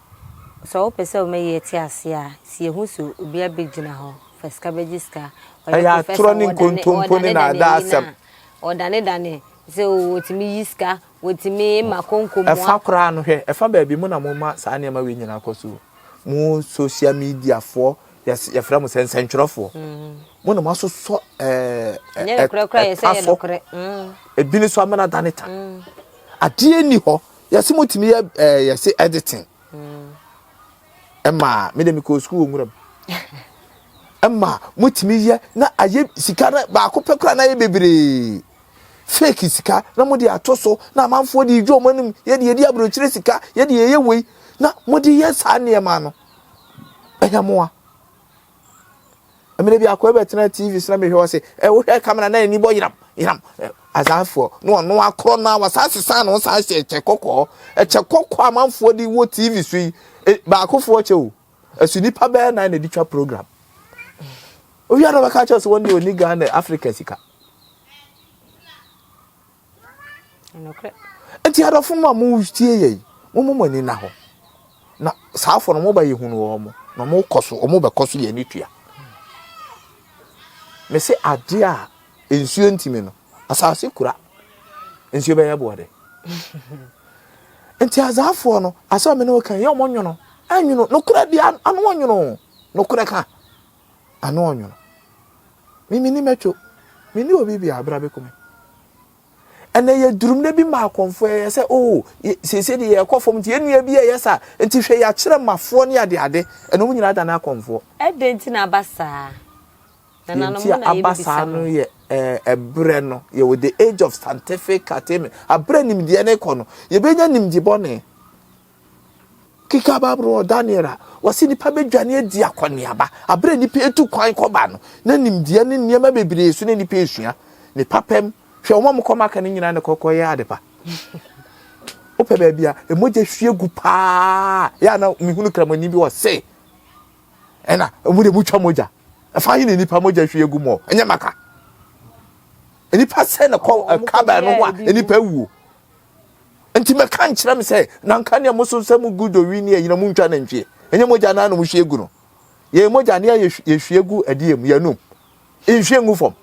sɛ wopɛ sɛ woma yɛte aseɛ a, sɛ yɛhu sɛ obi abɛgyina hɔ, fa sika bɛgye sika, ɔyɛ Ɛyɛ professor, atorɔ ne ɔdane nkontompo ne ɔdanedane naadaa ayi no asɛm. a, ɔdanedane sɛ ɔtumi yi sika, wɔtumi ma konko mua. Ɛfa koraa no hwɛ, ɛfa baabi mo na moma saa nneɛma wei nyinaa kɔ so o. Mo social media foɔ, yɛfrɛ mo sɛ nsɛntwerɛfoɔ. Mo na moasosɔ ɛɛ ɛta so. Ebi ne so amena dane ta. Adeɛ ni hɔ, yɛse motumi yɛ ɛɛ yɛse editing. Ɛma me de mekɔɔ sukuu wɔ nwura mu. Ɛma motumi yɛ na ayɛ sika no baako pɛ koraa na ayɛ bebree. Fake sika na mode ato so na amanfoɔ de dwa wɔn anim yɛde yɛdi aburokyire sika yɛde yɛyɛ wei na mode yɛ saa nneɛma no ɛyɛ moa. Mmerɛ bi akɔɛ bɛtena TV so na mehwɛ wɔ se ɛ wohwɛ kamera na ani bɔ yeram yeram azaafoɔ na ɔno akorɔ no a wasan sesa no san hyɛ ɛkyɛ kɔkɔɔ ɛkyɛ kɔkɔɔ amanfoɔ de wɔ TV so yi baakofoɔ kyɛ o ɛso nipa bɛyɛ nan na ɛde twa program owia na ɔbɛka kyerɛ sɛ wɔn deɛ ɔni Ghana Africa sika. Nti adɔfo no a motie yɛ yi, momma mo ani nna hɔ. Na saa afɔ no moba yɛhunu wɔn, na wɔkɔ so, wɔbɛkɔ so yɛ ani tua. Mese adeɛ a nsuo ntumi no, asase kura, nsuo bɛyɛ boɔ de. Nti azaafoɔ no, asɛ ɔme ne wo ka yɛ ɔmo nwono, ɛnwono, nokorɛ deɛ ano ɔnwono, nokorɛ ka, ano ɔnwono. Mimi ni mɛtwo, meni obi bia abira bɛku me. Ɛnɛ yɛ durum na bi ma akɔmfoɔ yɛyɛ sɛ oo oh, seesei deɛ yɛkɔ fam nti yɛn nua bi yɛyɛ saa nti hwɛ yɛakyerɛ mafoɔ ne ade ade ɛna wɔn nyinaa da no akɔmfoɔ. Ɛdɛn nti na aba saa? Nananom mo na aba saa no yɛ ɛberɛ no yɛwɔ the age of scientific attainment aberɛ nimdeɛ no kɔ no yɛbɛnya nimde bɔne. Keka Bible wɔ Daniel a, wɔse nnipa bɛdwane adi akɔneaba. Aberɛ a nnipa etu kwan kɔba no, na nimdeɛ ne nneɛma bebree so na nnipa esua. Ne papam, hwɛ wɔn a wɔkɔ Maka no nyinaa na kɔkɔ yɛ adepa. Wopɛ baabi a mogya hwie gu paa, yɛ a na mehunu kramoni bi ɔse, ɛna wɔn de mutwa mogya. Ɛfa he na nnipa mogya hwie gu mɔ, ɛnyɛ Maka. Nnipa sɛ na kɔ Kaaba no ho a, nnipa wuo. Nti mɛka nkyerɛ me sɛ, na nka nea moso sɛ mugu dowi ne ayi na muntwa nantwie. Ɛnyɛ mogya no ara na mohwie gu no. Yɛn mogya ne yɛhwie gu adeɛ mu, yɛnum. Nhwie ngu fam.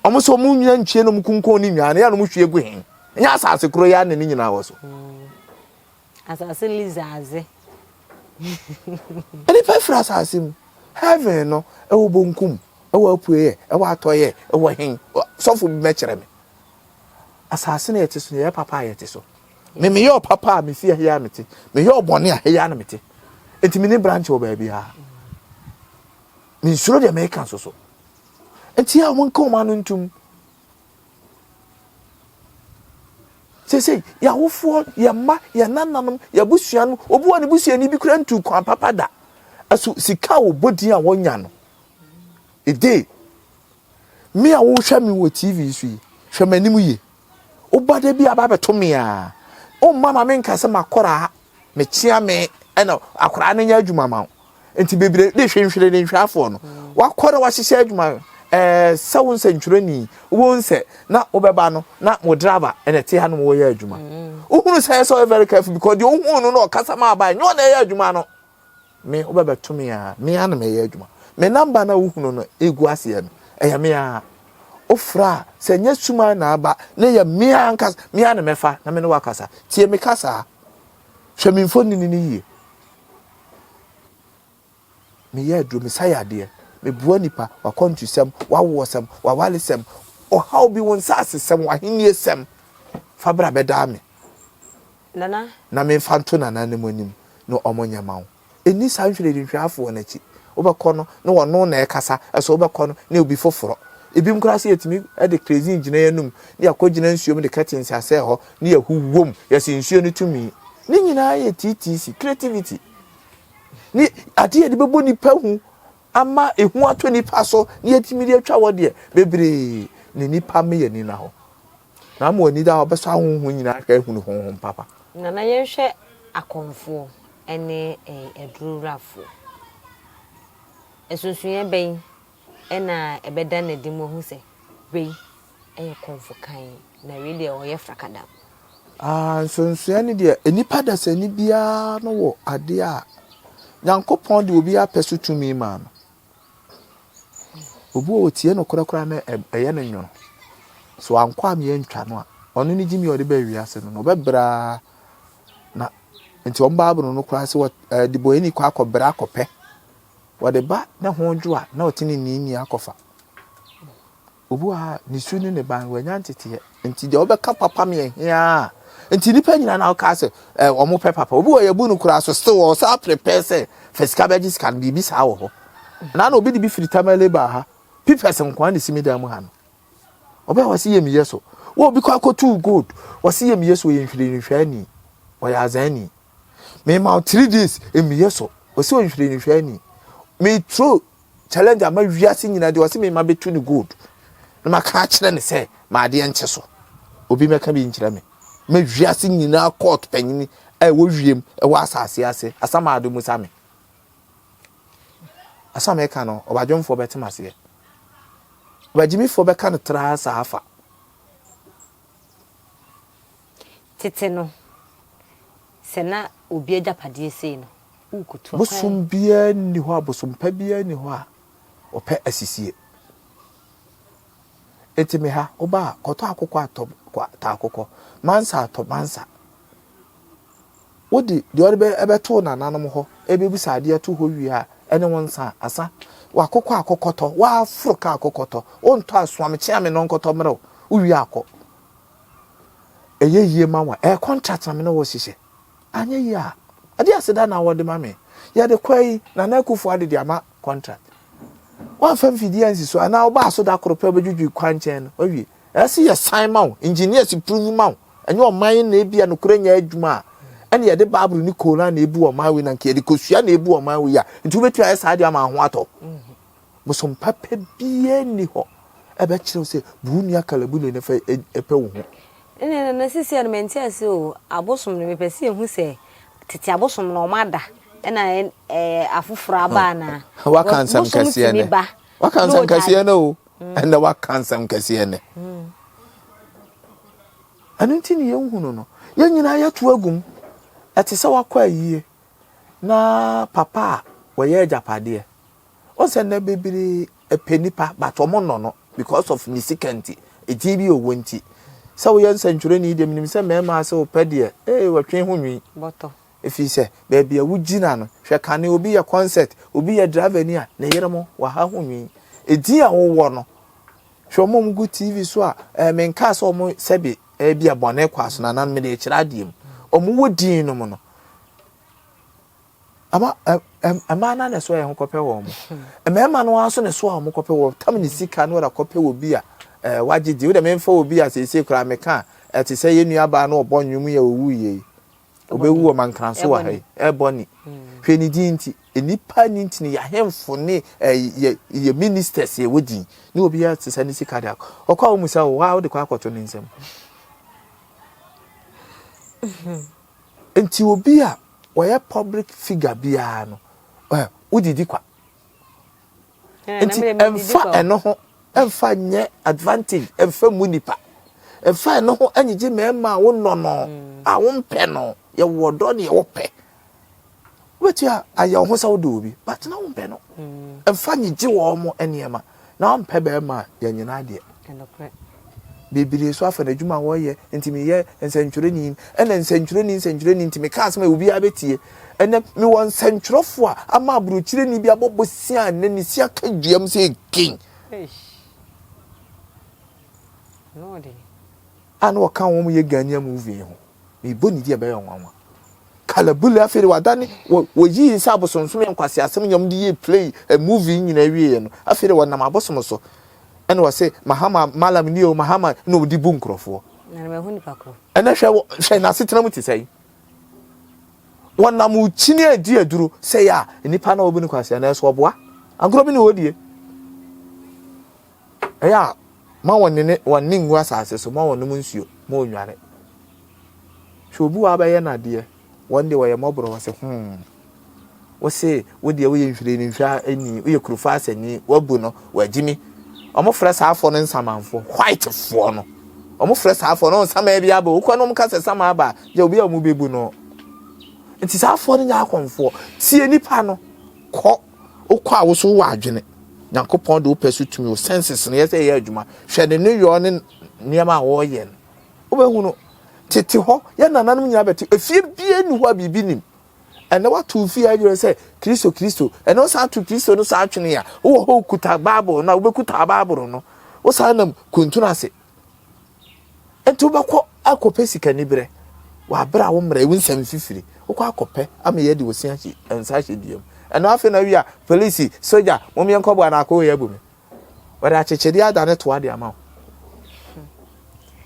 Wɔn sɛ wɔn nyina ntwie na wɔn kunkun ne nwa no, yɛ na wɔn hwie gu he. Ɛnyɛ asase koro yi ara na ne nyinaa wɔ so. Asase lizaadze. Nnipa firi asase mu. Heaven no, ɛwɔ bonkum, ɛwɔ apueɛ, ɛwɔ atɔeɛ, ɛwɔ he. Sɔfo bi mɛkyerɛ me. Asase na yɛte so, yɛyɛ papa a yɛte so. Me meyɛ ɔpapa a mesi ɛhe a mete. Meyɛ ɔbɔne a ɛhe a na mete. Enti me ne branch wɔ baabi a. Mensuro deɛ meka nso so. Enti a wɔn nka wɔn ano ntum. Sese yɛawofoɔ, yɛn mma, yɛn nananom, yɛn abusua no, obi wɔ ne busuani bi kura ntu kwan papa da. Ɛso sika a wɔbɔ din a wɔnya no. Ede Me a wohwɛ me wɔ TV so yi, hwɛ m'anim yie. Woba da bi aba abɛto me a, womma ma menka sɛ makɔraa, mekyea me ɛna akwaraa no nyɛ adwuma ma wo. Nti bebree de hwehwere ne nhwɛafoɔ no. Wakɔ na wahyehyɛ adwuma ɛɛ sɛ wo nsɛntwerɛni, wobɛhu sɛ na wobɛba no na mo driver ɛna ɛte ha nom wɔyɛ adwuma. Wohunu sɛ ɛsɛ ɔyɛ very careful because deɛ wohunu no na ɔkasa ma aba nyɛ ɔna ɛyɛ adwuma no. Me, wobɛbɛto me ara, me ara na mɛyɛ adwuma. Me namba no a wohunu no egu aseɛ no, ɛyɛ me ara. Wofrɛ a, sɛ ɛnyɛ suman na aba, na ɛyɛ me ara ankasa, me ara na mɛfa na me ne wo akasa. Tie me kasa. Hwɛ me mfonini no yie. Meyɛ aduro, mesa yadeɛ, meboa nipa, w'akwantusɛm, w'awoɔsɛm, w'awaresɛm, ɔhaw bi, wo nsaasesɛm, w'ahenniesɛm, fa bra bɛdaa me. Nana. Na memfa nto nananom anim na wɔnyɛ mma wo. Nni saa nhwirenhwiafoɔ no akyi. Wobɛkɔ no, na ɔno na ɛrekasa, ɛso wobɛkɔ no, na obi foforɔ. Ebinom koraa sɛ yɛtumi de kerosene gyina yɛn anum, na yɛakɔgyina nsuo mu de curtains asɛe hɔ, na yɛahu wom, yɛse nsuo no tumi. Ne nyinaa yɛ TTC, creativity. Ne adeɛ yɛde bɛbɔ nipa hu ama ehu atɔ nipa so, na yɛatumi de atwa wɔ deɛ bebree, na nipa ma yɛn ani na hɔ. Na ama w'ani da hɔ bɛsɔ ahonhom nyinaa ahwɛ ahunu honhom papa. Nana yɛnhwɛ akɔmfoɔ ne adurowurafoɔ. Nsonsonoeɛ bɛn na ɛbɛda no adi ma wahu sɛ wei yɛ kɔmfo kann na wei deɛ ɔyɛ frakadam? Ah, nsonsonoeɛ no deɛ, nnipa dasani biara no wɔ adeɛ a Nyankopɔn de obiara pɛ so tumi maa no. Obi wɔ hɔ otie nokorɛ koraa na ɛyɛ no nwono. So wankɔ a meantwa no a, ɔno ne gyimi a ɔde baa wiase no, na ɔbɛbrɛ ara na nti wɔn Bible no koraa sɛ wɔ ɛɛ debɔneyɛni kɔ akɔbrɛ akɔpɛ. Wɔde ba na ho dwo a na ɔte ne nini akɔfa. Obi wɔ ha a, ne su ne ne ban, wanya nteteɛ. Nti deɛ ɔbɛka papa me ɛhia a. Nti nipa nyinaa na ɔka sɛ ɛ wɔn pɛ papa. Obi wɔ yɛbu no koraa so still wɔ saa prepare sɛ fɛ sika bɛgye sika no biribi saa wɔ hɔ. Na na obi de bi firi Tamale baa ha. Pipɛs nkoa na esi me dan mu ha no. Ɔbɛn wɔ se yɛ mi yɛ so. Wɔ obi kɔ akɔtu gold. Wɔ se yɛ mi yɛ so ɔyɛ nhwirenhwɛani. Ɔyɛ azanni. Me ma 3 days emi yɛ so. Wɔ se ɔyɛ nhwirenhwɛani. Me throw challenge ama wiase nyinaa deɛ ɔse me ma bɛtu ne gold na maka akyerɛ ne sɛ ma adeɛ nkye so obi mɛka bi nkyerɛ me ma wiase nyinaa court panyini a ɛwɔ wiem ɛwɔ asase ase asama ado musa me asam ɛka no ɔbadwomfoɔ bɛtem aseɛ ɔbagyimifoɔ bɛka no traa saa afa. Tete no, sɛ na obi agyapadeɛ sei no, worekɔtu a, kwan. Bosom biara nni hɔ a, bosom pa biara nni hɔ a ɔpɛ asisie. Enti me ha, woba a, kɔtɔ akokɔ a tɔ tɔ akokɔ, mansa a tɔ mansa. Wode deɛ ɔde bɛto wo nananom hɔ ɛbɛbisa adeɛ to hɔ wie a, ɛne wo nsa a, asa. W'akokɔ a kɔkɔtɔ, w'aforo ka akokɔtɔ, wontɔ a soa me kyea me na ɔnkɔtɔ mmerɛ wo, wowie a kɔ. Ɛyɛ yie ma wo a, ɛyɛ contract na me ne wo hyehyɛ. Anyɛ yie a, ɛde aseda na wɔde ma me. Yɛde kɔ yi, Nana Akufo Addo de ama contract. Woamfa mfidie ansi so anaa wobaa so da koro pɛ wobɛdwidwi kwankyɛn no, wawie. Ɛsɛ sɛ yɛsan ma wo, engineers prove ma wo. Ɛnyɛ ɔman yi na ebia nokorɛ nyɛ adwuma a, ɛne yɛde Bible ne Koran na ebu ɔman wei na nka yɛde kosua na ebu ɔman wei a, nti wobɛtumi ayɛ saa de ama ho atɔ. Bosom papa biara nni hɔ ɛbɛkyerɛ wo sɛ bu wo nua kalabule no fa pɛ wo ho. Ɛnna na sisi a no mente ase o, abosom no mepɛ sɛ yɛhu sɛ tete abosom no wɔn ada ɛna ɛɛ afoforɔ aba anaa. Waka nsɛm kɛseɛ nɛ. Waka nsɛm kɛseɛ nɛ o. Ɛnna waka nsɛm kɛseɛ nɛ. Ɛno nti ne yɛnhunu no. Yɛn nyinaa yɛto agum. Ɛte sɛ wakɔ ayie na papa a wɔyɛ agyapadeɛ. Wɔn sɛ nnɛ bebree pɛ nipa but wɔn nnɔ no because of ne sika nti, edin bi ɔwɔ nti. Sɛ woyɛ nsɛntwerɛni deɛ menim sɛ mmarima sɛ wopɛ deɛ ee wɔtwe ho nwi. Bɔtɔ. Ɛfiri sɛ baabi a wogyina no, hwɛ kane obi yɛ concert, obi yɛ driver ni a, ne yere mo waha ho nwi. Edin a wowɔ no, hwɛ wɔn a wɔgu TV so a, ɛɛ menkaa sɛ wɔn sɛbe ɛɛ bi a bɔne kɔ aso na nan mede kyerɛ adeɛ mu. Wɔn wɔ din no mu no, Ama mmaa no na ɛsoa yɛn ho kɔpɛ wɔn. Mmarima no ara nso na ɛsoa wɔn kɔpɛ wɔn. Tam ne sika no wɔde kɔpɛ obi a ɛɛ wagye di. Wode memfa obi a seesei koraa meka a ɛte sɛ yɛn nuabaa no ɔbɔ nnwom yi a owu yie yi. Obewu wɔ Mankranso wɔ ha yi. Ɛbɔ ni. Hwɛ ne din nti. Nnipa ni nti no yɛ ahemfo ne yɛ yɛ ministers yɛ wɔ din. Ne obi a te sɛ ne sika de akɔ. Ɔkɔ a wɔn mu sɛ wɔ a wode kɔ akɔto ne nsam. Nti obi a wɔyɛ public figure biara no ɛ wodidi kwa. Nti ɛmfa ɛno ho ɛmfa nyɛ advantage ɛmfa mu nipa ɛmfa ɛno ho ɛnyegye mmarima a wonɔ no mm. a wompɛ no yɛwɔ dɔ ne yɛwɔ pɛ wobɛtumi ayɛ wo ho sɛ wode obi but na wompɛ no mm. ɛmfa nyegye wɔn mo nneɛma na wompɛ bɛrima a yɛnyina adeɛ Bebree so afa n'adwuma a wɔyɛ nti meyɛ nsɛntwerɛni ɛna nsɛntwerɛni nsɛntwerɛni nti meka asɛm a obiara bɛtie. Ɛnɛ mewɔ nsɛntwerɛfoɔ a ama aburokyireni bi abɔ bosia a nnɛ ne si aka dua mu sɛ gen. A na wɔka wɔn yɛ Ghanaian movie ho. Mebɔ ne di ɛbɛyɛ nwanwa. Kalabule afei de wadane wɔyii sɛ abosonsom yɛ nkwaseasɛm nyɛ wɔn de yɛ play movie nyinaa wieɛ no afei de wɔnam abosom so Ɛna ɔse Mahama malam ni o Mahama na ɔde bu nkurɔfoɔ. Na mahu nipa korɔ. Ɛnɛ hwɛ hwɛ n'asetena mu te sɛn. Wɔnam kyini adi aduro sɛ yɛ a nipa na ɔbu ne kwasea na ɛso ɔboa. Agorɔ bi na ɔdie. Ɛyɛ a ma wɔn ne wɔn ne ngu asase so ma wɔn nom nsuo ma wɔnware. Hwɛ obi wɔ abɛyɛ n'adeɛ wɔn deɛ wɔyɛ mmɔborɔ wɔ se hmm. Wose wo deɛ woyɛ nhwiren nhwira ni, woyɛ kurufaasani, wabu no, wagyimi. Wɔn frɛ saa afoɔ no nsamanfoɔ, white foɔ no. Wɔn frɛ saa afoɔ no nsaman bi aba. Wokɔ no wɔn ka sɛ saman aba, gya obi a wɔn bɛbu no. Nti saa afoɔ no nyɛ akɔmfoɔ. Tie nipa no, kɔ, wokɔ a woso wɔ adwene. Nyankopɔn de wopɛ so tumi, wo senses no yɛ sɛ ɛyɛ adwuma. Hwɛ ne nneyɔɔ ne nneɛma a wɔreyɛ no. Wobɛhu no. Tete hɔ, yɛn nananom nyinaa bɛte, efie biara nni hɔ a biribi nim. Ɛnɛ woato wo fie adwene sɛ Kristo Kristo. Ɛnɛ wosan to Kristo no saa twene a, wowɔ hɔ kuta Bible no a wobɛkuta Bible no. Wosan nam kuntun ase. Nti wobɛkɔ akɔpɛ sikaniberɛ wɔ abere a wo mmerɛ wo nsɛm fifiri. Wokɔ akɔpɛ ama yɛde wo si ahye nsa ahyɛ dua mu. Ɛno afei na wia polisi, sogya, mom yɛnkɔboa no akɔ yɛ abu me. Wɔde akyekyedeɛ adane toa de ama wo.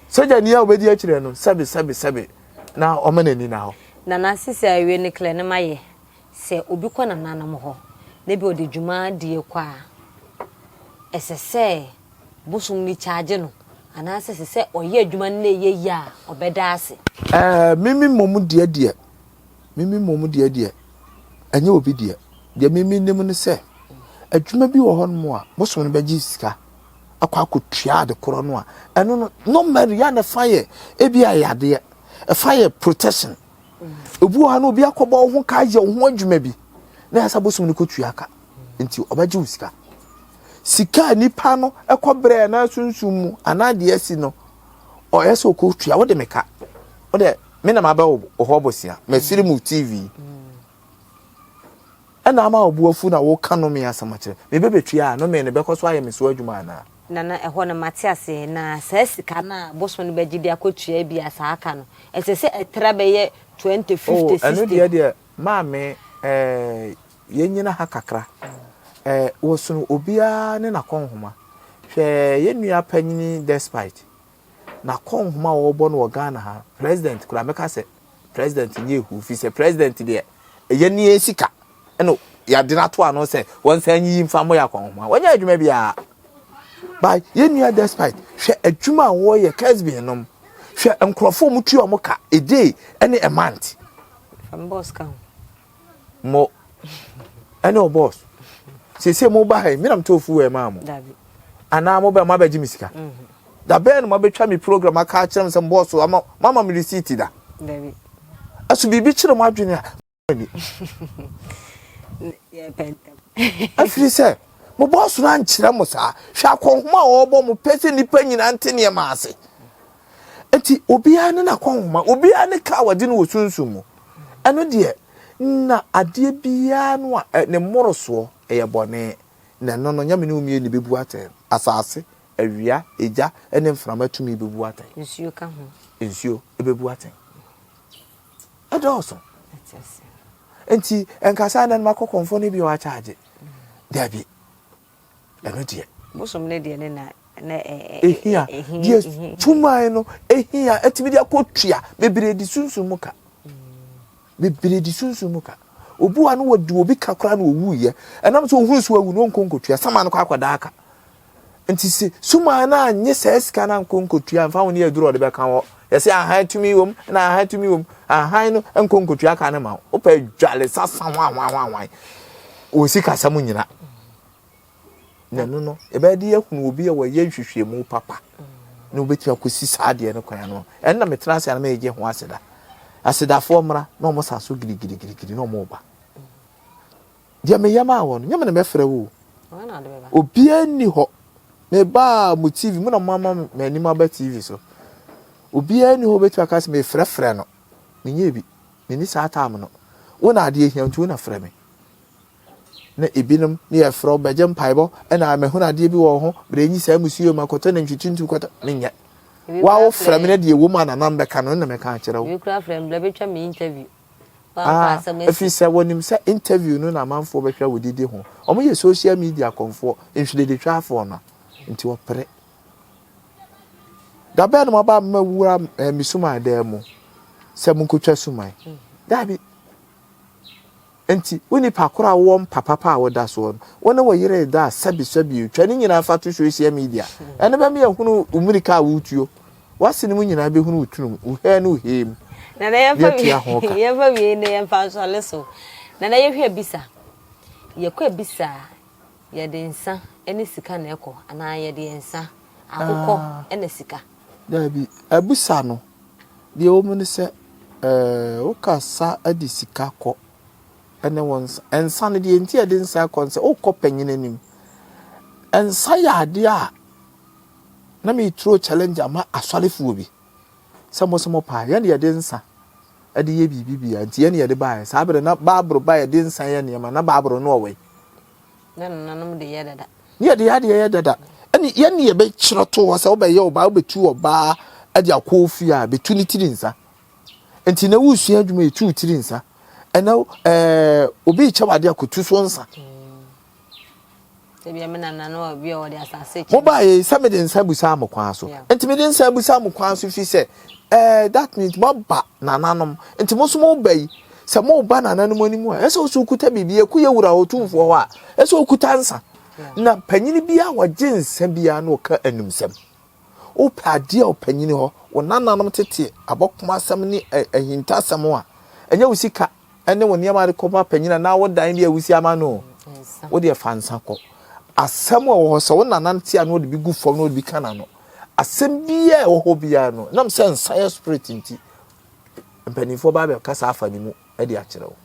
Sogyani a wobɛdi akyire no, sɛbe sɛbe sɛbe na ɔma n'ani na hɔ. Nana sisi a ewie ne klɛ ne ma yɛ sɛ obi kɔ nananom hɔ na bi ɔde dwuma die kɔ a ɛsɛ sɛ bosom no kyaagye no anaasɛ ɛsɛ sɛ ɔyɛ adwuma no na ɛyɛ yie a ɔbɛda ase. Ɛɛ mimi mmom deɛ deɛ mimi mmom deɛ deɛ ɛnyɛ obi deɛ deɛ mimi nim ne sɛ adwuma bi wɔ hɔnom a bosom no bɛgye sika akɔ akɔtua ade korɔ no a, ɛno no normally yɛ a na ɛfa yɛ ebi a yadeɛ. Ɛfa yɛ protection. Obi wɔ ha na obi akɔbɔ wo ho ka ayɛ wo ho adwuma bi na ɛsɛ bosom no kɔtua ka nti ɔbɛgye wo sika. Sika a nipa no ɛkɔ brɛ anaa sunsum mu anaa deɛ asi no ɔyɛ sɛ ɔkɔtua wode me ka. Wode me na mabɛ wo hɔ bosia mafiri mu TV ɛna ama wo bo afu na woka nome asɛm akyerɛ me bɛbɛtua a nome no bɛkɔ so ayɛ me so adwuma anaa? Nana, ɛhɔ no mate aseɛ, na saa sika no a bosom no bɛgye de akɔtua ebia saa ka no, ɛsɛ sɛ ɛtra bɛyɛ 20, 50, Oh, 60. ɛno deɛ deɛ, maame, eh, yɛnnyina ha kakra. Eh, wɔsono obiara ne n'akɔnhoma. Hwɛ yɛn nua panyini Despite, n'akɔnhoma a wɔbɔ no wɔ Ghana ha, president koraa, mɛka sɛ president nyɛ ehu, fi sɛ president deɛ, ɛyɛ ne yɛn sika. ɛna yɛade no ato ano sɛ wɔnsan nyiyi mfa mmɔ yɛ akɔnhoma wɔnyɛ adwuma biara by yɛn nua despite hwɛ adwuma a wɔyɛ Kesbin nom hwɛ nkurɔfoɔ mu tua wɔn ka a day ɛne a month mo ɛne o boss sese mo ba ha yi mi na mo tó fuel maa mo anaa mo bɛ mo abɛgye mi sika mhm. da bɛn na mo abɛtwa mi program aka akyerɛ mi sɛ mo boss ama mo ama mi receipt da ɛso biribi kyerɛ mo adwene a ani. Ɛfiri sɛ, mo bɔɔso no ankyerɛ mo saa. Hwɛ akɔnhoma a ɔrebɔ mo pɛ sɛ nnipa nyinaa nte nneɛma ase. Enti obiara ne n'akɔnhoma, obiara ne ka a wɔde no wɔ sunsum mu. Ɛno deɛ, na adeɛ biara no a ne mmorosoɔ ɛyɛ bɔne, na ɛno no, nyame ne wo mmienu bɛbu atɛn. Asase, awia, egya ne mframa tumi bɛbu atɛn. Nsuo ka ho. Nsuo bɛbu atɛn. Ɛdɔɔso. Nti nkasa na makɔ kɔnfɔ no bi wɔ akyagye. Dabi. Ɛno deɛ. Bosom no deɛ ne na na ehia. Deɛ tuman no ehia etumi de akɔ tua bebree di sunsun mu ka. Bebree di sunsun mu ka. Obi wa no wɔde obi ka koraa na owu yɛ. Ɛnam sɛ ohun so awu no ɔnkɔ nkotua. Sama no kɔ akɔda aka. Nti se sumaa no annye saa sika no ankɔ nkotua amfa ho ne aduru a ɔde bɛka hɔ. Yɛse ahan tumi wom na ahan tumi wom. Ahan no nkɔ nkotua ka no ma wo. Wopɛ dwale sasa hwan hwan hwan hwan. Wɔ sikasɛm nyina. Na ɛno no, yɛbɛyɛ de ahunu obi a wɔyɛ nhwehwɛmu papa na wobɛtumi akɔsi saa adeɛ no kwan ano. Ɛno na metena ase a na megye ho aseda. Asedafoɔ mmra na wɔn sa so girigirigirigiri na wɔn reba. Deɛ meyɛ maa wɔn no, nyɛ me na mɛfrɛ wo o. Obiara nni hɔ. Mebaa mo TV, mo na moama m'anim aba TV so. Obiara nni hɔ obɛtumi aka sɛ mefrɛfrɛ no. Menyɛɛ bi. Menni saa time no. Wo na adeɛ hia nti wo na frɛ me. Na ebinom ne yɛfrɛ wo bɛgye mpaebɔ ɛna mahunu adeɛ bi wɔ wo ho berɛ nyi saa musuo ma kɔtɔ nantwi tuntum kɔtɔ menyɛ. Wa wo frɛ me na deɛ ɛwɔ mu a nanam bɛka no na mɛka akyerɛ wo. Ebi koraa frɛ me berɛ bɛtwa me interview. Ah, ɛfiri sɛ wɔnim sɛ interview no na amanfoɔ bɛhwɛ a wɔdidi ho. Wɔn yɛ social media akɔmfoɔ, nhwiredetwafoɔ no, nti wɔpere. Da bɛn na moaba mɛwura eh, me suman dan mu sɛ monkɔtwa suman? Daabi. Nti wo nipa koro a wowɔ mpa papa a woda soɔ no, wo ne wo yere reda a sɛbisɛbi twa ne nyinaa fa to social media. Ɛno bɛma yɛahunu wo mmirika a wotuo. W'asene mu nyinaa bɛhunu wo tunum, wo hɛɛ ne wo hee mu. Nana yɛmfa yɛmfa wie ne yɛmfa nsɔle so. Nana yɛhwɛ abisa. Yɛkɔ abisa a, yɛde nsa ne sika na ɛkɔ anaa yɛde nsa, akokɔ ah. na sika? Daabi, abisa no, deɛ ɛwɔ mu ne sɛ, ɛɛ wokasa de sika kɔ ɛne wo nsa. Nsa no deɛ nti yɛde nsa kɔ no sɛ wokɔ panyin anim. Nsa yɛ adeɛ a na me throw challenge ama asɔrefoɔ bi sɛ mo sɛ mo paa yɛn yɛde nsa ɛde yɛ biribi bia nti yɛn yɛde baeɛ saa bere na baaboro ba yɛde nsa yɛ nneɛma na baaboro no ɔwɔ yi. Na nananom de yɛ dada. Ne yɛde yɛ adeɛ yɛ dada ɛne yɛn ne yɛbɛkyerɛ to hɔ sɛ wobɛyɛ ɔbaa wobɛtu ɔbaa ɛde akɔ ofie a bɛtu ne tiri nsa nti na wosua adwuma yɛtu tiri nsa ɛnɛ ɛɛ obi rekyɛ wade akɔtu so nsa. Mm. Mobaeɛ yi sɛ mede nsa busaa mo kwan so. Nti mede nsa busa mo kwan so fi sɛ eh, that means moaba nananom. Nti mo nso moba yi, sɛ moba nananom anim a, ɛsɛ sɛ okuta biribi. Ɛku yɛ wura otumfoɔ hɔ a, ɛsɛ okuta nsa. Na panyini biara wɔgye nsa biara na ɔka anumsɛm. Wopɛ adeɛ a ɔpanyini hɔ, wo nananom tete abɔkomasɛm ne ahintasɛm a, ɛnyɛ wo sika ne wo nneɛma de kɔma panyin anaa wo dan bi a wusi ama no o, wo deɛ fa nsa kɔ. Asɛm a ɛwɔ hɔ sɛ wo nana te a na ɔde bi gu fam na ɔde bi ka n'ano. Asɛm biara a ɛwɔ hɔ biara no, nam sɛ nsa yɛ spirit nti, Mpanimfoɔ ba abɛkasa afa ne mu de akyerɛ wo.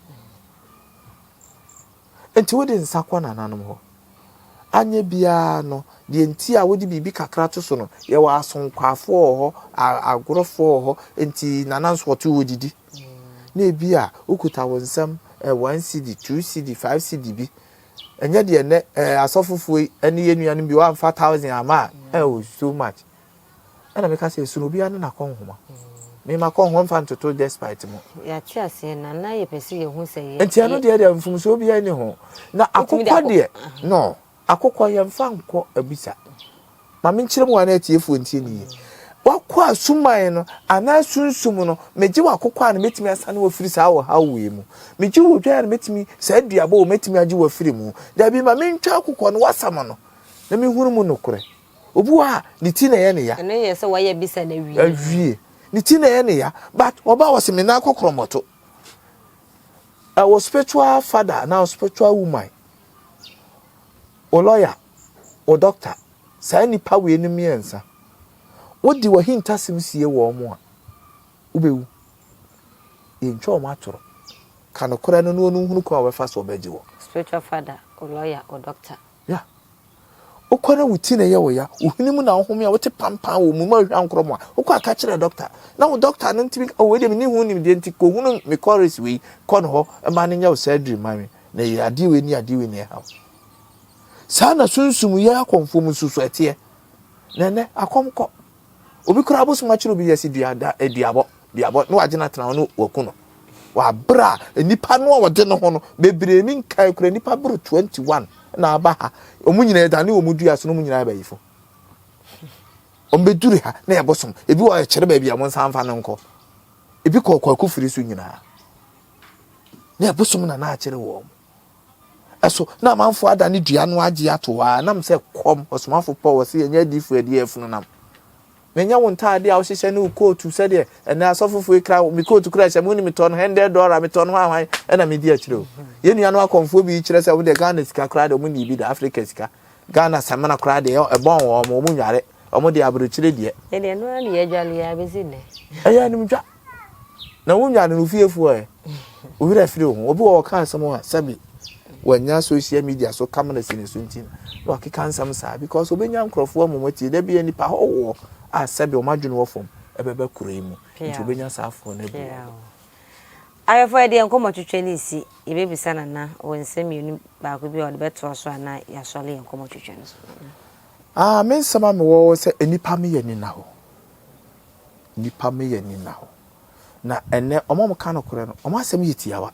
Enti wode nsa kɔ nananom hɔ. Anyɛ biara no, deɛ nti a wode biribi kakra to so no, yɛwɔ asonkwafoɔ wɔ hɔ, agorɔfoɔ wɔ hɔ, enti nana nso ɔte hɔ didi. Na ebi a wokuta wo nsam eh, one cedi, two cedi, five cedi bi. Ɛnyɛ deɛ nnɛ eh, asɔfofoɔ yi ne yɛn nuanom bi wɔamfa thousand ama a, eh, oh, so much. Ɛna meka sɛ ɛsono obiara ne n'akɔnhoma. Me makɔnhoma mfa ntoto despite mo. Yɛate aseɛ na na yɛpɛ sɛ yɛhu sɛ yɛ. Nti ɛno deɛ deɛ mfomsoɔ biara nni ho. Na akokɔ deɛ no akokɔ yɛmfa nkɔ abisa. Ma menkyerɛ mu ana atiefoɔ ntie ne yie. Wakɔ asuman no anaa sunsum no megye w'akokɔ a na mɛtumi asane wafiri saa ɔhaw wei mu. Megye wo dwan a na mɛtumi saa duabɔ wɔ mɛtumi agye wafiri mu. Dabi ma mentwa akokɔ no wasam no na mehunu mu nokorɛ. Obi wɔ hɔ a, ne ti na ɛyɛ ne ya. Ɛno yɛ sɛ wayɛ bisa no awie. Awie. Ne ti na ɛyɛ ne ya. But ɔba a ɔse me nan kɔ korɔmɔto. Ɛwɔ spiritual father anaa spiritual woman, wo lawyer, wo doctor, saa nnipa wei no mmiɛnsa, wode w'ahintasɛm sie wɔn a, wobɛwu. Yɛntwa wɔn atoro. Ka nokorɛ no na wɔn nhunu kwan a wɔbɛfa so wɔbɛgye wɔ. Spiritual father, wo lawyer, wo doctor. Yeah. Wokɔ na wo ti na ɛyɛ wo ya, wo hwene mu na wohome a wote pampan wɔ mu ma hwa nkorɔ mu a, wokɔ a ka kyerɛ dɔkta. Na wo dɔkta no ntumi oh wei deɛ menni ho nimdeɛ nti kɔhunu me kɔres wei, kɔ ne hɔ ma no nyɛ wo surgery ma me na ɛyɛ adeɛ wei ne adeɛ wei na ɛha wo. Saa na sunsum yɛ akɔmfoɔ mu nso so ɛteɛ. Na ɛnɛ akɔm kɔ. Obi koraa abosom akyerɛ obi yɛsi dua da eh, duabɔ duabɔ na wagye no atena hɔ no waku no. Wabere a nnipa no a wɔde ne ho no bebree mi nkae koraa nnipa boro 21 na aba ha. Wɔn nyinaa dane wɔn dua so na wɔn nyinaa bayifo. Wɔn bɛduru ha na yɛbosom. Ebi wɔ ɛkyerɛ baabi a wɔn nsa mfa no nkɔ. Ebi kɔ kwaku firi so nyinaa. Na yɛbosom na na akyerɛ wɔn. Ɛso na amanfoɔ adane dua no agye ato hɔ ara, nam sɛ kɔm, ɔsomafo Paul ɔse yɛnyɛ adiyifoɔ yɛde yɛn afunu nam. Na ɛnyɛ wo ntaade a wohyehyɛ ne wo kootu sɛdeɛ ɛnɛ asɔfofoɔ yi kra, me kootu kora ɛhyɛ me, wonim metɔ no hundred dollar, metɔ no hwan hwan ɛna medi akyire o. Yɛn nuanom akɔmfoɔ bi kyerɛ sɛ wɔn deɛ Ghana sika koraa deɛ wɔn nnii bi da, Africa sika, Ghana samina koraa deɛ ɛbɔn wɔn, wɔn nnware, wɔn deɛ aburokyire deɛ. Yɛdeɛ ɛno ara na yɛadwale ara bɛsi nnɛ. Ɛyɛ animdwa. Na wo nwane no fiefoɔ ɛ? Wo werɛ afiri wo ho. Obi wɔ ɔka asɛm a sɛbi wanya social media so camera si ne so nti na wakeka nsɛm saa because obenya nkurɔfoɔ ama wɔatie. Da bi nipa hɔhoɔ a sɛbi wɔn adwene wɔ fam ɛbɛba kuro yi mu nti obenya saa afoɔ no abu wɔn. Ahwɛfoɔ yɛde yɛn nkɔmmɔ twetwe no resi, yɛbɛbisa Nana wɔ nsɛm mmienu baako bi a ɔde bɛtoa so a na yɛasɔre yɛn nkɔmmɔ twetwe no so. Nana. Ah, me nsɛm a mewɔ sɛ nnipa meyɛ nina hɔ. Nnipa meyɛ ani nna hɔ. Na ɛnnɛ, wɔn a wɔka nokorɛ no, wɔn asɛm yɛ tiawa.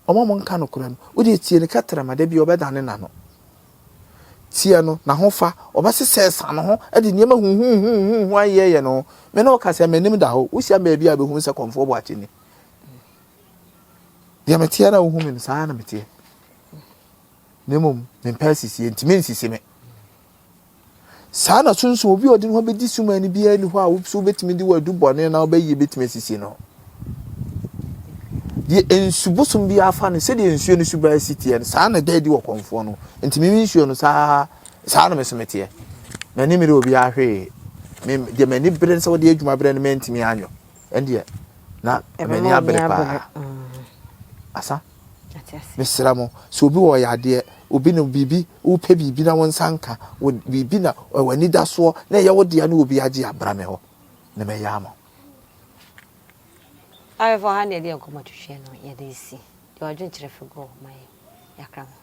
Wɔn a wɔnka nokorɛ no, wodeɛ tie no kɛtrɛma, da bi ɔbɛdane n'ano. Tie no, n'ahofa, ɔbɛsesɛsa ne ho de nneɛma huhuhuhuhu ayeyɛyɛ ne ho. Me ne wo ka sɛ, m'anim da hɔ. Wohyia me baabi a wobɛhu sɛ Kɔmfoɔ Boakye ni. Deɛ meteɛ na wohu me no, saa ara na meteɛ. Na mmom, mempɛ asisie, nti mensisi me. Saa na sunsum, obi a ɔde ne ho bɛdi sum ani biara nni hɔ a wo so wobɛtumi de w'adu bɔne na wobɛyie bɛtumi asisi no. Deɛ nsu bosom biara fa no, sɛdeɛ nsuo no suban si teɛ no, saa na ɛda adi wɔ kɔmfoɔ no. Nti mimi nsuo no saa saa na me so meteɛ. M'ani mmere obiara hwee. Me deɛ m'ani bere sɛ wode adwuma brɛ no mantumi anyɔ. Ɛndeɛ na m'ani abere paa. Asa. Mesrɛ mo, sɛ obi wɔ yadeɛ, obi no biribi, wopɛ biribi na wo nsa nka, wo biribi na w'anidasoɔ na ɛyɛ wo dea ne obi agye a, bra me hɔ na mɛyɛ ama wo. Awɛfoɔ ha na yɛde yɛn nkɔmmɔ twetwe no yɛde resi. Deɛ wadwenkyerɛ firi gu hɔ ma yɛn. Yɛakra mo.